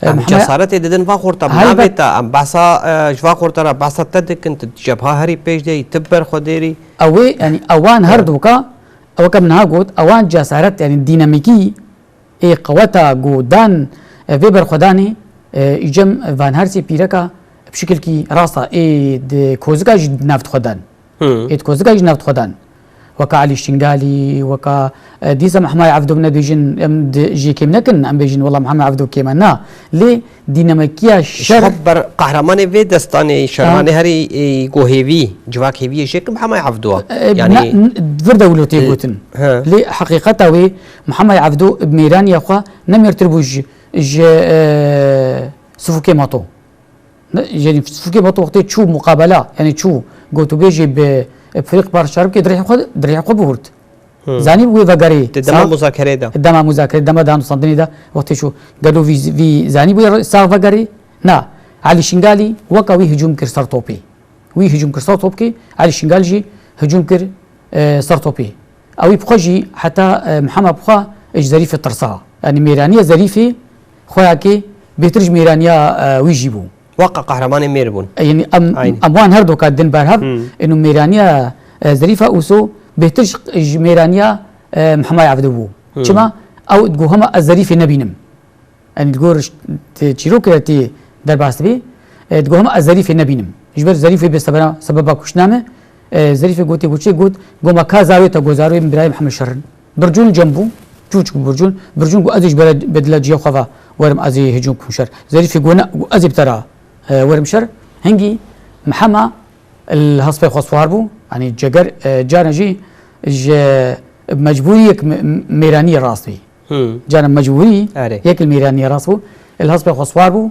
E, Em Mihemed cesaretê didin va xorta, Hayır, navê bak- te, em behsa, e, ji va xorta re behsa te dikin, tu cebha herî pêş de yî, tu ber xwe dêrî. Ew ê, yanî ewan her Evet. doka, ew ke min niha got, ewan cesaret, yanî dînamîkî ê qeweta ku dan, e, vê berxwedanê, e, îcem van her sê pîreka bi şikilkî rast a, ê di kozika jî di nav xwe dan. Hı. Ê di kozika jî nav xwe dan. Weka Elî Şingalî, weka, e, dîsa Mihemay Evdo, min nebêjin, em di, jê kêm nekin, em bêjin, wela Mihemay Evdo kêm e. Na, lê dînamekiya Ji şer xwe ber qehremanê vê destanê, şervanê Ha. herî, e, go hêvî, civak hêviyê jê ki Mihemay Evdo. E, Yanî na, n-, vir de wilo tê E, gotin. he. Lê heqîqeta wê Mihemay Evdo bi mêraniya xwe ne mêrtir bû ji, ji, e, Sifûkê Mato. Ne, yanî Sifûkê Mato wextê çû muqabela, yanî çû gotûbêjê bi, e, Firîq Barşar bike, dirêhê xwe, dirêhê xwe biburt. Hmm. Zanî wê vegerê. Di dema muzakerê de. Dema muzakerê, dema danûstandinê de, wextê şu gelo vî, vî zanî wê sax vegerê? Na. Elî Şingalî weka wî hicûm kir ser topê. Wî hicûm kir ser topkê, Elî Şingal jî hicûm kir, e, ser topê. Ew ê bixwe jî heta, e, Mihema bixwe ji Zerîfê tirsa. Yanî mêraniya Zerîfê xweyakê bêhtir ji mêraniya, e, wî jî bû. Weka qehremanê mêr bûn. E, yanî em, Aynî. em wan her doka din ber hev, Hmm. êno mêraniya, e, Zerîfa Ûso bêhtir ji, ji mêraniya, e, Mihemay Evdo bû. Hmm. Çima? Ew digot hema ez Zerîfê nebînim. Yanî li gor ş-, tê çîrokê de tê derbas dibê, e, digot hema ez Zerîfê nebînim. Ji ber Zerîfê bê sebera, sebeba kuştina me, e, Zerîfê gotê, got çi got, got ma ka zarê te, got zarê min birayê Mihemed Şer in. Bircûn cem bû, çûçik bû Bircûn. Bircûn got ez ê ji bera bedila ciya xwe ve werim, ez ê hicûm bikim şer. Zerîfê got ne, got ez ê bi te re, e, werim şer. Hingî Mihema li hespê xwe siwar bû, yanî ceger, e, carna jî ji mecbûriyek me-, mêraniyê rast bî. Hmm. Cara mecbûrî Erê. yek li mêraniyê rast bû. Li hespê xwe siwar bû.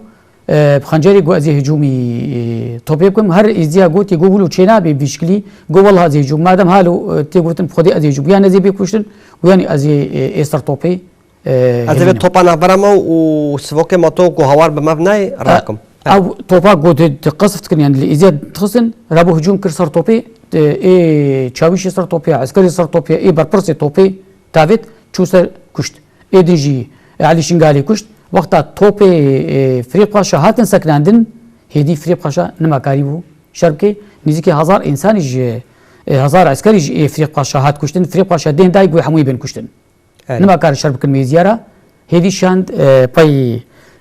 E, bi xencerê got ez ê hicûmî, e, topê bikim. Her êzdiya gotê, got wilo çênabe vî şikilî. Got wela ez ê hicûm. Madem halo, e, tê gotin bi Xwedê ez ê hicûm. Ya ne ez ê bê kuştin, û yanî ez ê, e, ê ser topê, e, Ev ê hemînim. topa navbera me û sivokê me to ku hawar bi me nayê E, rakim. Ew topa ku di, di qesf dikin, yanî li êzdiya dixistin, rabo hicûm kir ser topê, e, ê çawîşê ser topê, eskerê ser topê, ê berpirsê topê, Tavêt çû ser kuşt. Ê din jî Elî Şingalê kuşt. Wexta topê, e, Firêb Paşa hatin sekinandin, hêdî Firêb Paşa nima karî bû şer bike. Nêzîkî hezar însanî ji, e, hezar eskerî ji ê Firêb Paşa hat kuştin. Firêb Paşa dên dayî got hemûyî bên kuştin. Erê. Nima kar şer bikin êzdiya re. Hêdî şand, e, pey,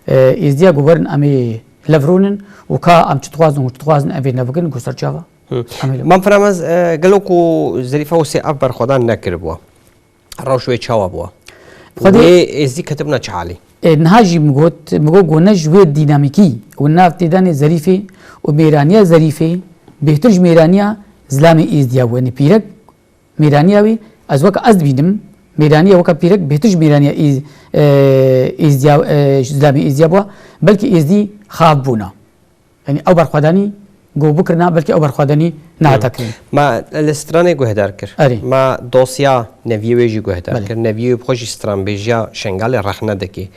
e, êzdiya got werin em ê lev rûnin û ka em çi dixwazin û çi dixwazin em vê nebikin, got ser çava. Hı. Em ê lev. Mam Firamez, e, gelo ku Zerîfa Ûsê ev berxwedan nekiribû. Rewş wê çawa bû? Xwedê Wê êzdî ketibûna çi halî? E, niha jî min got, min got, got ne ji wê dînamîkî û nav têdanê Zerîfê û mêraniya Zerîfê bêhtir ji mêraniya zilamê êzdiya bû. Yanî pîrek mêraniya wî, ez weka ez dibînim, mêraniya weka pîrek bêhtir ji mêraniya êz-, e, êzdiya, e, ji zilamê êzdiya bû. Belkî êzdî xav bûna. Yanî ew berxwedanî ku bikirina, belkî ew berxwedanî nehata kirin. Ma li stranê guhdar kir. Erê. Ma dosya neviyê wê jî guhdar Belê. kir. Neviyê wê bi xwe jî stranbêjiya Şengalê rexne dike.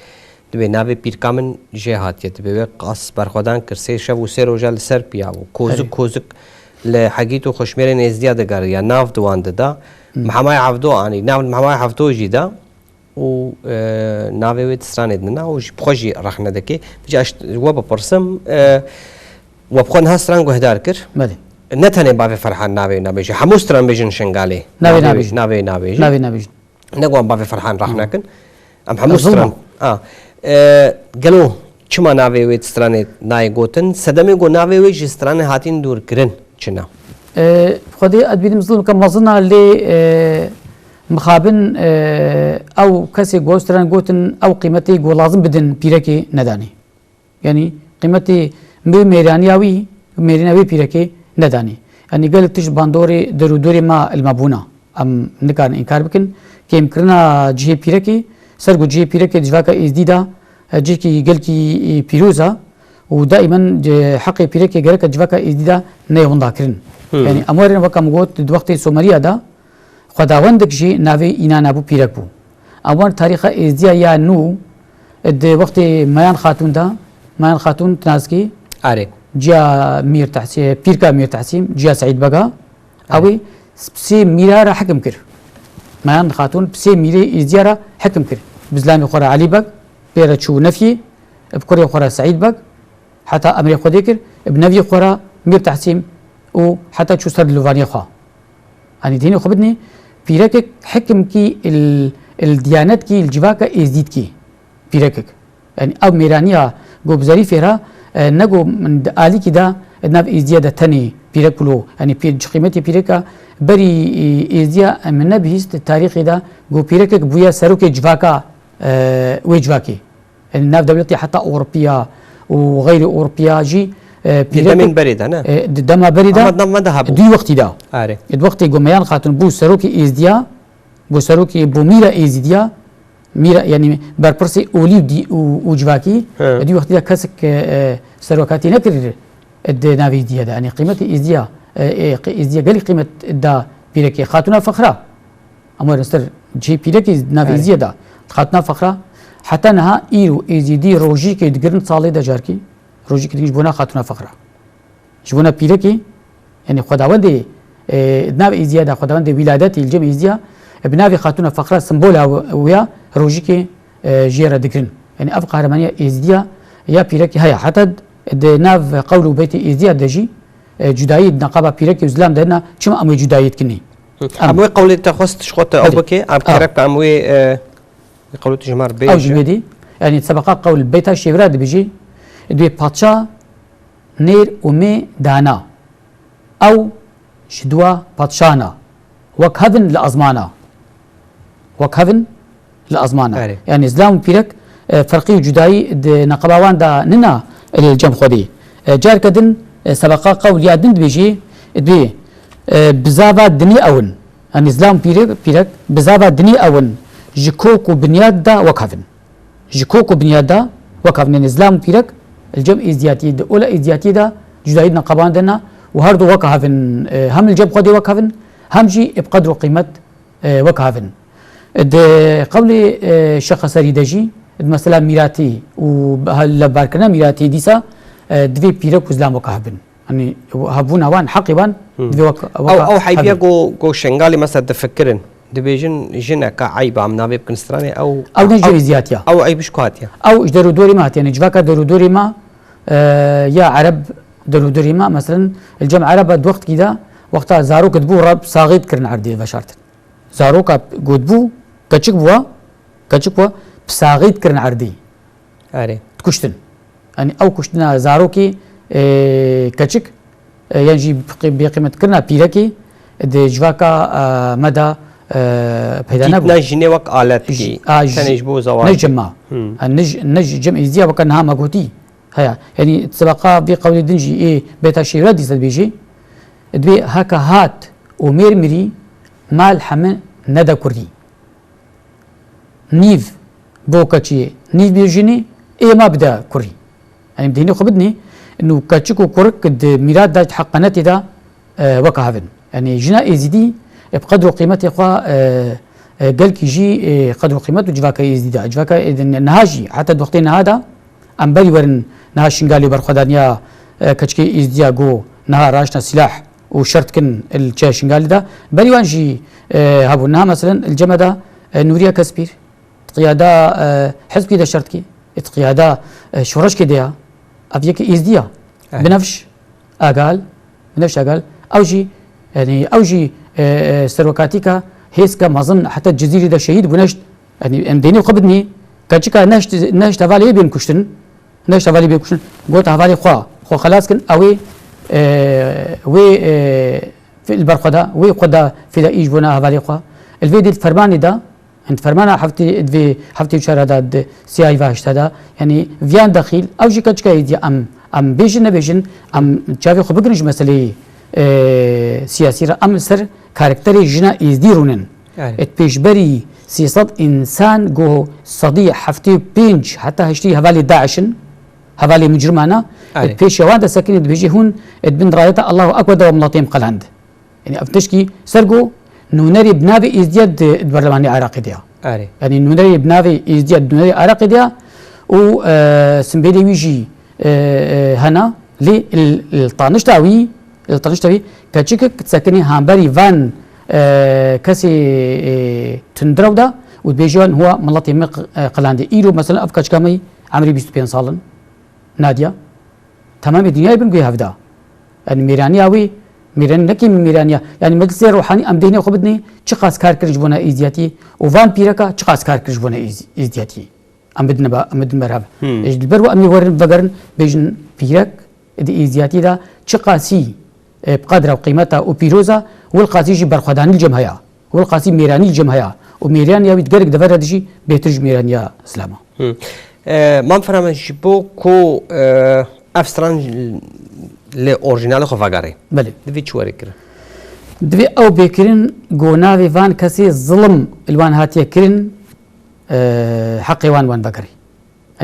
Dibê navê pîrka min jê hatiye. Dibê wê qas berxwedan kir. Sê şev û sê roja li ser piya bû. Kozik Erê. kozik li hegît û xweşmêrên êzdiya digeriya. Nav di wan dida. Hmm. Mihemayê Evdo anî. Nav Mihemayê Evdo jî da. û, e, navê wê di stranê de ne û ji bi xwe jî rexne dike. Vêca ez we bipirsim, e, we bi xwe niha stran guhdar kir? Belê. Ne tenê bavê Ferhan navê nabêje, hemû stranbêjên Şengalê Navê navê, nabêjin. navê nabêjin. Navê nabêjin. Ne wan bavê Ferhan rexne kin. Em hemû Zilm stran. e. A, e, gelo çima navê wê di stranê nayê gotin? Sedemê ku navê wê ji stranê hatîn dûr kirin çi ne? E, Xwedê ez dibînim zilmeke mezin a lê, e, mixabin, e, ew kesê ku ew stran gotin ew qîmetê ku lazim bidin pîrekê nedanê. Yanî qîmetê wê mêraniya wî, mêraniya wê pîrekê nedanê. Yanî gelek tişt bandorê derûdorê me li me bûna. Em nikarin înkar bikin. Kêmkirina cihê pîrekê, ser ku cihê pîrekê di civaka êzdî de, e, cihekî gelkî, e, pîroz e û daîmen, e, heqê pîrekê gereke civaka êzdî de neyê winda kirin. Hmm. Yanî em werin weke min got di wextê Someriya de xwedawendek jî navê Înana bû, pîrek bû. Em werin tarîxa êzdiya ya nû di wextê Meyan Xatûn de, Meyan Xatûn tinazkî Arê. ciya Mîr Tehsî-, pîrka Mîr Tehsîm, ciya Seîd Bega, Ew ê sê mîra re hekim kir. Meyan Xatûn bi sê mîrê êzdiya re hekim kir. Bi zilamê xwe re Elî Beg, pê re çû Nefyê, bi kurê xwe re Seîd Beg, heta emrê Xwedê kir, bi neviyê xwe re Mîr Tehsîm û heta çû ser dilovaniya xwe. Yanî dînê xwe bidinê, pîrekek hekimkî il, il diyanetkî, il civaka êzdîtkî. Pîrekek. Yanî ev mêraniya ku bi Zerîfê re, e, ne ku min di alîkî de, e, nav êzdiya de tenê pîrek wilo, yanî pîr, ji qîmetê pîreka berî, e, êzdiya min nebihîst tarîxê de ku pîrekek bûye serokê civaka, e, wê civakê. Yanî nav dewletê heta Ewropiya û xeyrê Ewropiya jî, e, Di pîrekek, demên berê de, ne? e, di dema berê de, Ama dem me de hebû. di wextî de. Arê. Di wextê ku Meyan Xatûn bû serokê êzdiya, bû serokê, bû mîra êzîdiya, mîra, yanî berpirsê olî û dî-, û, û civakî, He. di wextî de kesek, e, e, serokatî nekir, e, di navê êzdiya de. Yanî qîmetê êzdiya, e, e, qi-, êzdiya gelî qîmet da pîrekê. Xatûna Fexra. Em werin ser cihê pîrekê di navê Erê. Êzîdiyê de, xatuna fexra, heta niha îro Êzîdî rojîkê digirin salê de carkî, rojîkê digirin ji bona xatuna fexra. Ji bona pîrekê, yanî xwedawendê, e, di navê Êzîdiya de xwedawendê wîladetê li cem Êzîdiya, e, bi navê xatuna fexra sembola wi-, wî ya rojîkê, e, jê re digirin. Yanî ev qahremanîya Êzîdiya ya pîrekê heye. Heta di nav qewl û beytê Êzîdiya de jî, e, cudayî di neqaba pîrekê û zilam de hene, çima em wê cudayî dikin? Hı. Em Em wê qewlê te xwest ji xwe te ew Hadi. bike, em Ha. kerek em wê, e, wê qewlê tu ji me re Ew jî bêje. wê dî. Yanî sebeqa qewl beyta şêwira dibêjî, dibê padşa nêr û mê dana. Ew ji dua padşana. Wek hevin li azmana. Wek hevin li azmana. Erê. Yanî zilam û pîrek, e, ferqî û cudayî di neqeba wan de nina li cem Xwedê. E, carke din, e, sebeqa qewl ya din dibêjî, dibê, e, bizava dinê ew in. Yanî zilam û pîrek, pîrek bizava dinê ew in. Ji kok û binyat de wek hevin. Ji kok û binyat de wek hevin. Yanî zilam û pîrek li cem êzdiyatiyê de, ola êzdiyatiyê de cudayî di neqeban de ne û her du wek hevin, e, hem li cem Xwedê wek hevin, hem jî bi qedr û qîmet, e, wek hevin. Di qewlê, e, Şêx Xeserî de jî, di mesela mîratî û levbarkirina mîratî dîsa, e, divê pîrek û zilam wek hevin. Yanî hevbûna wan, heqê wan Hı. divê wek, Ew, wek ew heybiya hevin. ku, ku Şengalê mesela difikirin, dibêjin jineka eyb e, em navê bikin stranê, ew, Ew ne ji ew, êzdiyatiya. ew eyb ji ku hatiye? Ew ji derûdorê me hatiye. Yanî civaka derûdorê me, e, ya Ereb derûdorê me, meselen, li cem Ereba di wextkî de, wexta zarok dibû, re bi saxî dikirin erdê veşartin. Zaroka ku dibû, keçik bû, keçik bû, bi saxî dikirin erdê. Erê. Dikuştin. Yanî ew kuştina zarokê, e, keçik, e, yan jî bi qî-, bêqîmetkirina pîrekê di civaka, e, me de, e, peyda nebû. Dîtina jinê wek aletkî, Ji-, a, ji-, tenê ji bo ne zewacê. cema. Hmm. A, ne ji-, ne ji cem êzdiya weke niha me gotî. Heya. Yanî sebeqa vê qewlê din jî ê beta şêwra dîsa dibêjê. Dibê heke hat û mêr mirî mal heme nede kurî. Nîv bo keçiyê, nîv bê jinê, ê ma bide kurî. Yanî bi deynê xwe bidinê, nû keçik û kurik di mîrat de heqanetê de, e, weka hev in. Yanî jina êzîdî, e, bi qedr û qîmetê xwe, e, e, gelkî jî, e, qedr û qîmet û civaka êzîdî de. Civaka, e, niha jî, heta di wextê niha de, em berî werin niha Şingalê berxwedaniya, e, keçikê êzîdiya ku niha raşna sîlah û şer dikin li çiya Şingalê de. Berî wan jî, e, hebû. Niha meselen li cem me de, e, Nûriye Kespîr, di qiyada, e, hizbkî de şer dikî, di qiyada, e, şoreşkê de ya. Ev yekî êzdî ya. Erê. Binevş Agal, Binevş Agal, ew jî, yanî ew jî, e, e, serokatîka hêzke mezin heta Cizîrê de şehîd bû, neşt, yanî em deynê xwe bidinî, keçika neşt, neşt hevalê wê bên kuştin. Neşt hevalê bê kuştin. Got hevalê xwe, xwe xelas kin, ew ê, e, wê, e, fi-, li ber xwe da, wê xwe da fida îş bona hevalê xwe. Li vê dî fermanê da, di fermana heftê, di vê heftê û çar de, di siyahî ve heşta da, yanî viyan dexîl, ew jî keçika êzdiya em, em bêjin nebêjin, em çavê xwe bigirin ji meseleyê, e, siyasî re, em li ser karakterê jina êzdî rûnin. Erê. Di pêşberî sê sed însan ku sedî heftê û pênc heta heştê hevalê DAIŞ in, hevalê micrimana, Erê. di pêşiya wan de sekinî dibêjî hûn di bin rayeta Allahu Ekber de we miletê em qelend. Yanî ev tişkî ser ku nûnerê bi navê êzdiya di, di berlemanê Iraqê de ya. Erê. Yanî nûnerê bi navê êzdiya di nûnerê Iraqê de ya û, e, simbêlê wî jî, e, e, hena, lê li, li tanişta wî, li tanişta wî keçikek disekinê hemberî van, e, kesê, e, tundrew de û dibêje wan huwa miletê me q-, e, qilendê. Îro mesela ev keçika me yî emrî bîst û pênc sal in, Nadia. Temamê dinyayê bin guhê hevda. Yanî mêraniya wî, mêranî nekê min mêraniya. Yanî meclisê ruhanî em dehnê xwe bidinê, çiqas kar kir ji bona êzdiyatî û van pîreka çiqas kar kir ji bona êz-, êzdiyatî. Em bidin ba, em bidin ber hev. Hmm. Ji ber wa em ê werin vegerin, bêjin pîrek di êzdiyatî de çiqasî, e, bi qedra û qîmeta û pîroza, wilqasî jî berxwedanî li cem heya. Wilqasî mêranî li cem heya. Û mêraniya wî di gelek dever re dijî bêhtir ji mêraniya zilama. Hmm. E, Mam Feramen, ji bo ku, e, ev stran li orîjinalê xwe vegerê. Belê. Divê çi were kirin? Divê ew bê kirin, ku navê van kesê zilim li wan hatiye kirin, e, heqê wan wan vegerê.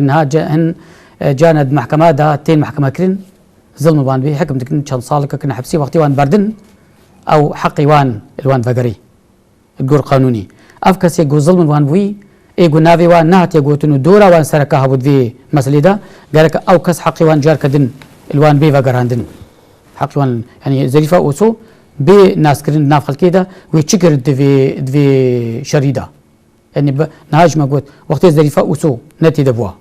Niha ce-, hin, e, carna di mehkema de tên mehkeme kirin, zilm wan bê, hekim dikin, çend saleke kin hepsî, wextê wan berdin, ew heqê wan li wan vegerî. gor qanûnî. Ev kesê ku zilm li wan bûyî, ê ku navê wan nehatiye gotin û dora wan sereke hebû di vê meselê de, gerek ew kes heqê wan careke din li wan bê vegerandin. Heqê wan, yanî Zerîfa Oso bê naskirin di nav xelkê de wê çi kir di vê, di vê şerî de? Yanî bi, niha ji me got, wextê Zerîfa Oso ne tê de bûa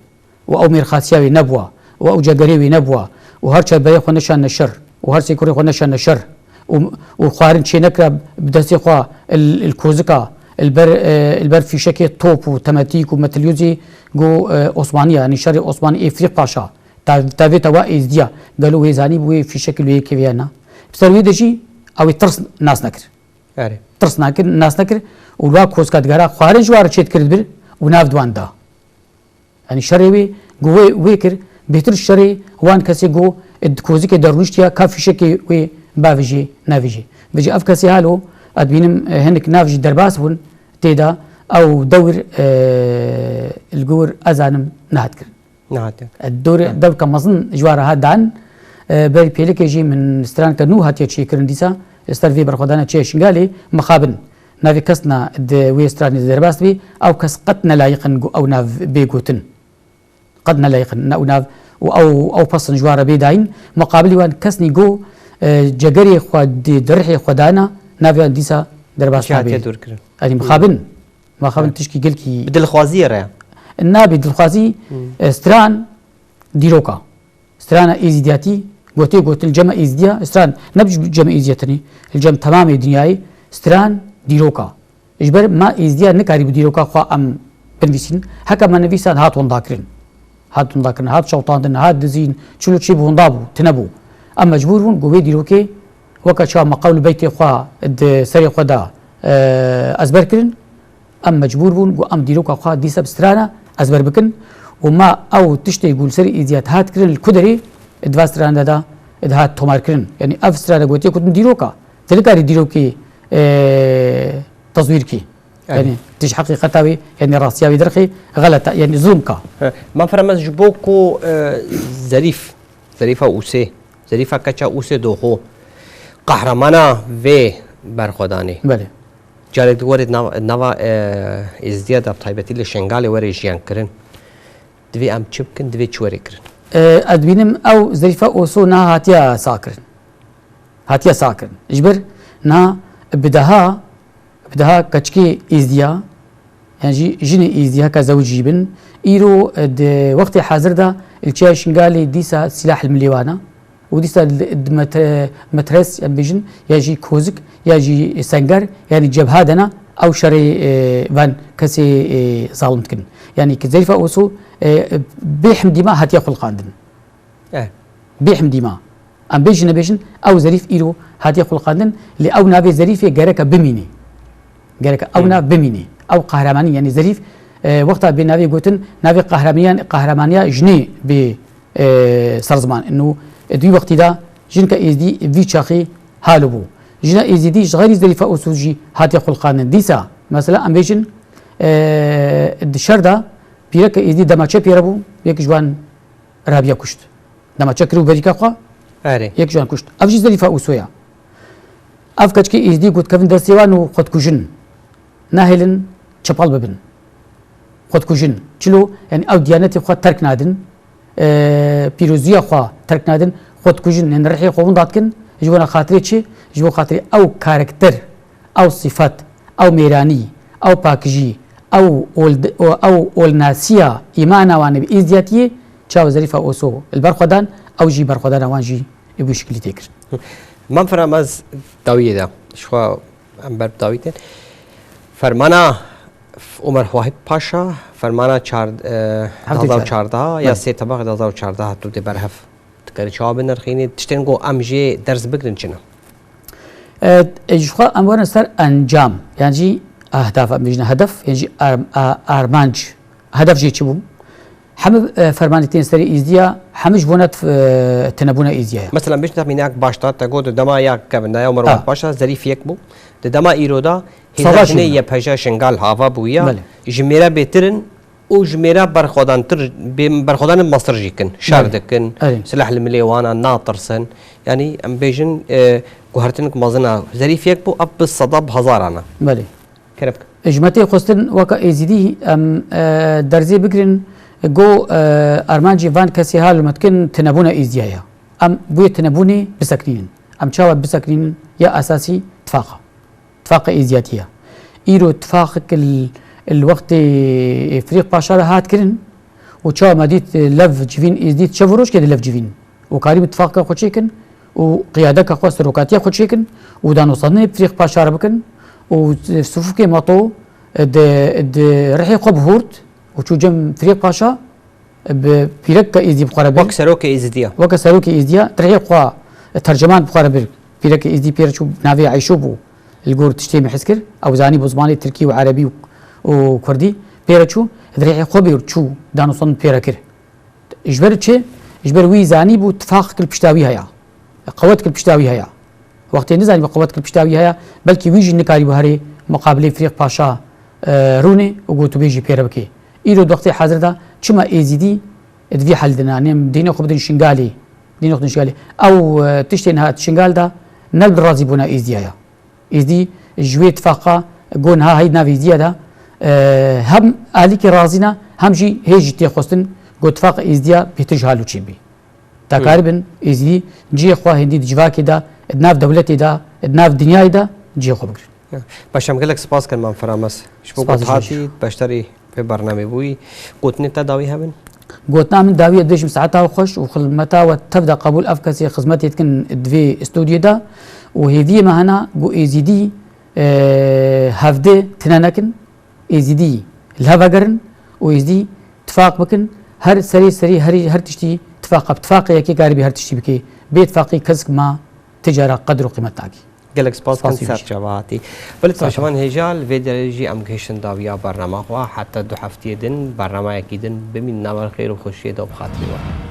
û ew mêrxasiya wê nebûa û ew cegerê wê nebûa û her çar berê xwe neşanne şer û her sê kurê xwe neşanne şer û, û xwarin çê nekira bi destê xwe il, il kozika, il ber, e, il ber fîşekê top û temetîk û metilyozê ku, e, Osmaniya, yanî şerê Osmanî ê Firîq Paşa, ta, tevê te wa Êzdiya, gelo wê zanî bi wê fîşekê li wê yekê vê ya na? Bi ser wê de jî ew ê tirs nas nekir. Erê. Tirs nakir, nas nekir û li wa kozika digera xwarin ji wa re çê dikir dibir û nav di wan da. Yanî şerê wê ku wê, wê kir, bêhtir şerê wan kesê ku di kozikê de rûniştiya ka fîşekê wê bavêjê, nevêjê. Vêca ev kesê halo, ez dibînim, e, hinek nav jî derbas bûn tê de, ew dewr, e, li gor ez zanim nehat kirin. Nehatiye. E, dor, Ha. dewrka mezin ji wan re hat dan. E, berî pêlikê jî min straneke nû hatiye çêkirin dîsa, ser vê berxwedana çiya Şingalê mixabin. Navê kes na di wê stranê de derbas bî, ew kes qet nelayiq in ku ew nav bê gotin. Qet nelayiq in, ne ew nav û ew, ew pesin ji wan re bê dayîn. Muqabilî wan kes nî ku, e, cegerê xwe di, di rihê xwe dana, navê wan dîsa derbas Çi hatiye nabê. Dûr kirin? Yanî mixabin. Mixabin Evet. tişkî gelkî Bi dilxwaziyê re. Nabê dilxwazî, Hmm. e, stran dîroka. Strana êzîdiyatî, gotê gotin li cem êzîdiya, stran ne bi cem êzîdiya tenê, li cem temamê dinyayê, stran dîroka. Ji ber ma êzîdiya nikarî bi dîroka xwe em binivîsîn. Heke me nivîsan hat windakirin. Hat windakirin, hat şewtandin, hat dizîn, çilo çî bi winda bû, tine bû. Em mecbûr bûn ku wê dîrokê weke çawa me qewl û beytê xwe di serê xwe de, e, ezber kirin. Em mecbûr bûn ku em dîroka xwe dîsa bi strana ezber bikin û ma ew tiştê ku li ser êzîdiyat hat kirin li ku derê di va strana de de dihat tomar kirin. Yanî ev strana gotiye ku tu dîroka, tu nikarî dîrokê, e, tezwîr kî. Erê. Yanî tu ji heqîqeta wê, yanî rastiya wê derxî, xelet e, yanî zulm ka. He, Mafrem, ez ji bo ku, e, Zerîf, Zerîfa Ûsê, Zerîfa keça Ûsê Doxo, qehramana vê berxwedanê. Belê. Carek di werê nav-, nava, e, Êzdiya de, bi taybetî li Şengalê were jiyan kirin. Divê em çi bikin, divê çi were kirin? E, ez dibînim ew Zerîfa Oso niha hatiye sax kirin. Hatiye sax kirin. Ji ber niha bi deha, bi deha keçikê Êzdiya, yan jî jinê Êzdiya ka zewicî bin, îro, e, di wextê hazir de li çiya Şingalê dîsa sîlah li milê wan e. Û dîsa di, di metre-, metres, em bêjin, ya jî kozik, ya jî senger, yanî cebha dena, ew şerê, e, van kesê, e, zalim dikin. Yanî ki Zerîfa Oso, e, bê himdî ma hatiye xulqandin. Eh. Bê himdî ma. Em bêjin nebêjin, ew Zerîf îro hatiye xulqandin, lê ew navê Zerîfê gereke bimînî. Gereke ew Hmm. nav bimînî. Ew qehremanî, yanî Zerîf, e, wexta bê navê gotin, navê qehramaniyan, qehramaniya jinê bê, e, ser ziman. Ino, e, di wî wextî de jinka Êzdî vî çaxî halo bû. Jina Êzdî ji xeyrî Zerîfa Oso jî hatiye xulqandin. Dîsa, mesela, em bêjin, e, di şer de pîreke Êzdî dema çepê re bû, yek ji wan Rabiya kuşt. Dema çe kir û berîka xwe, Erê. yek ji wan kuşt. Ev jî Zerîfa Ûsoya. Ev keçikê Êzdî got kevin destê wan û xwe dikujin. Nahêlin çepal bibin. Xwe dikujin. Çilo, yanî ew diyanetê xwe terk nadin, e, pîroziya xwe terk nadin, xwe dikujin, yanî rihê xwe winda dikin, ji bona xatirê çi? Ji bo xatirê ew karakter, ew sifet, ew mêranî, ew pakijî, ew ol-, ew olnasiya îmana wan bi Êzdiyatiyê, çawa Zerîfa Oso li ber xwe dan, ew jî berxwedana wan jî bi wî şiklî tê kir. Mam Firam, ez dawiyê de, ji xwe em ber bi dawî tên. Fermana Omer Wahîd Paşa, fermana çar-, e, Heftê du hezar û çardeh ya Belê. sê Tebaxê du hezar û çardeh tu dê berhev. Dikarî çawa binirxînî? Tiştên ku em jê ders bigirin çi ne? E, e, ji xwe em werin ser encam, yan jî ehdaf, em bêjin hedef, yan jî arm-, a-, armanc. Hedef jê çi bû? Hemî, e, fermanê tên serê Êzdiya, hemî ji bona t-, e, tinebûna Êzdiya ye. Mesela, em bêjin texmînak baş da, te got di dema ya kevin de ya Omer Ha. Wahîd Paşa, Zerîf yek bû. Di dema îro de Sava hêza jinê çûne. Y P J Şingal hava bûye. Belê. Ji mêre bêtir in, û ji mêra berxwedantir, bê-, berxwedanên mestir jî kin, şer Belê. dikin, Erê. silah li milê wan a, natirsin. Yanî em bêjin, e, guhertinek mezin a, Zerîf yek bû, ev bi seda bi hezaran e. Belê. Kerem. Ji me tê xwestin weke Êzidî em, e, derzê bigirin, go, e, armancê van kesê ha li me dikin tunebûna Êzidiya ye. Em bûyê tunebûnê bisekinînin. Em çawa bisekinînin? Ya esasî tifaqa. Tifaqa Êzidiyatî ye. Îro tifaqek li, li wextê Firîq Paşa de hat kirin û çawa me dît lev civîn Êzidî çev û rojkê di lev civîn û karîbin tifaqeke xwe çêkin û qiyadeka xwe, serokatiya xwe çêkin û danûstandinê Firîq Paşa re bikin û sifûkê Meto di, di rihê xwe bihurt û çû cem Firîq Paşa bi pîrekeke Êzidî bi xwe re bir. Wek serokê Êzidiya. Weke serokê Êzidiya, di rihê xwe terceman bi xwe re bir. Pîrekê Êzidî pê re çû, navê Eyşo bû. Li gor tiştê min his kir, ew zanî bû zimanê tirkî û erebî û, û kurdî. Pê re çû, di rihê xwe bir çû, danûstandin pê re kir. Ji ber çi? Ji ber wî zanî bû tifaqek li pişta wî heye. Qewetke li pişta wî heye. Wextê nizanî bi qewetke li pişta wî heye, belkî wî jî nikarîbû herê muqabilê Firîq Paşa, e, rûnê û gotûbêjî pê re bike. Îro di wextê hazir de çima Êzidî di vî hal de ne? Em dînê xwe bidin Şingalê. Dînê xwe bidin Şingalê. Ew, e, tiştên hat Şingal de ne bi razîbûna Êzidiya ye. Êzidî ji wê tifaqa go niha heyî di nav Êzidiya de, e, hem alîkî razî ne, hem jî hê jî tê xwestin go tifaqa Êzidiya bêhtir ji hal û çên bî. Ta Hmm. karibin Êzidî cihê xwe hêndî di civakê de, di nav dewletê de, di nav dinyayê de cihê xwe bigirin. Ya. Paşam, gelek spas kin, Mam Firames. Ji bo Spas ku ji hatî beşdarî vê bernamê bûyî. Gotinê te dawî hebin? Gotina min dawî ye, dibêjim saeta we xweş û xizmeta we tev de qebûl, ev kesê xizmetê dikin di vê stûdyoyê de û hêviyê me hene ku Êzidî, e, hevdê tine nekin, Êzidî li hev vegerin û Êzidî tifaq bikin. Her serê serî herî her tiştî tifaqa bi tifaqê yekê karibî her tiştî bike. Bê tifaqî kesk ma ti cara qedir û qîmet nake. Gelek spas kin, Spasî ser wî. Çava hatî. Belê Sağ ol. Temaşevan hêja, li vê derê jî em gihiştin dawiya bernama xwe. Heta du heftiyê din, bernamayekî din bimîn nava xêr û xweşiyê de û bi xatirê we.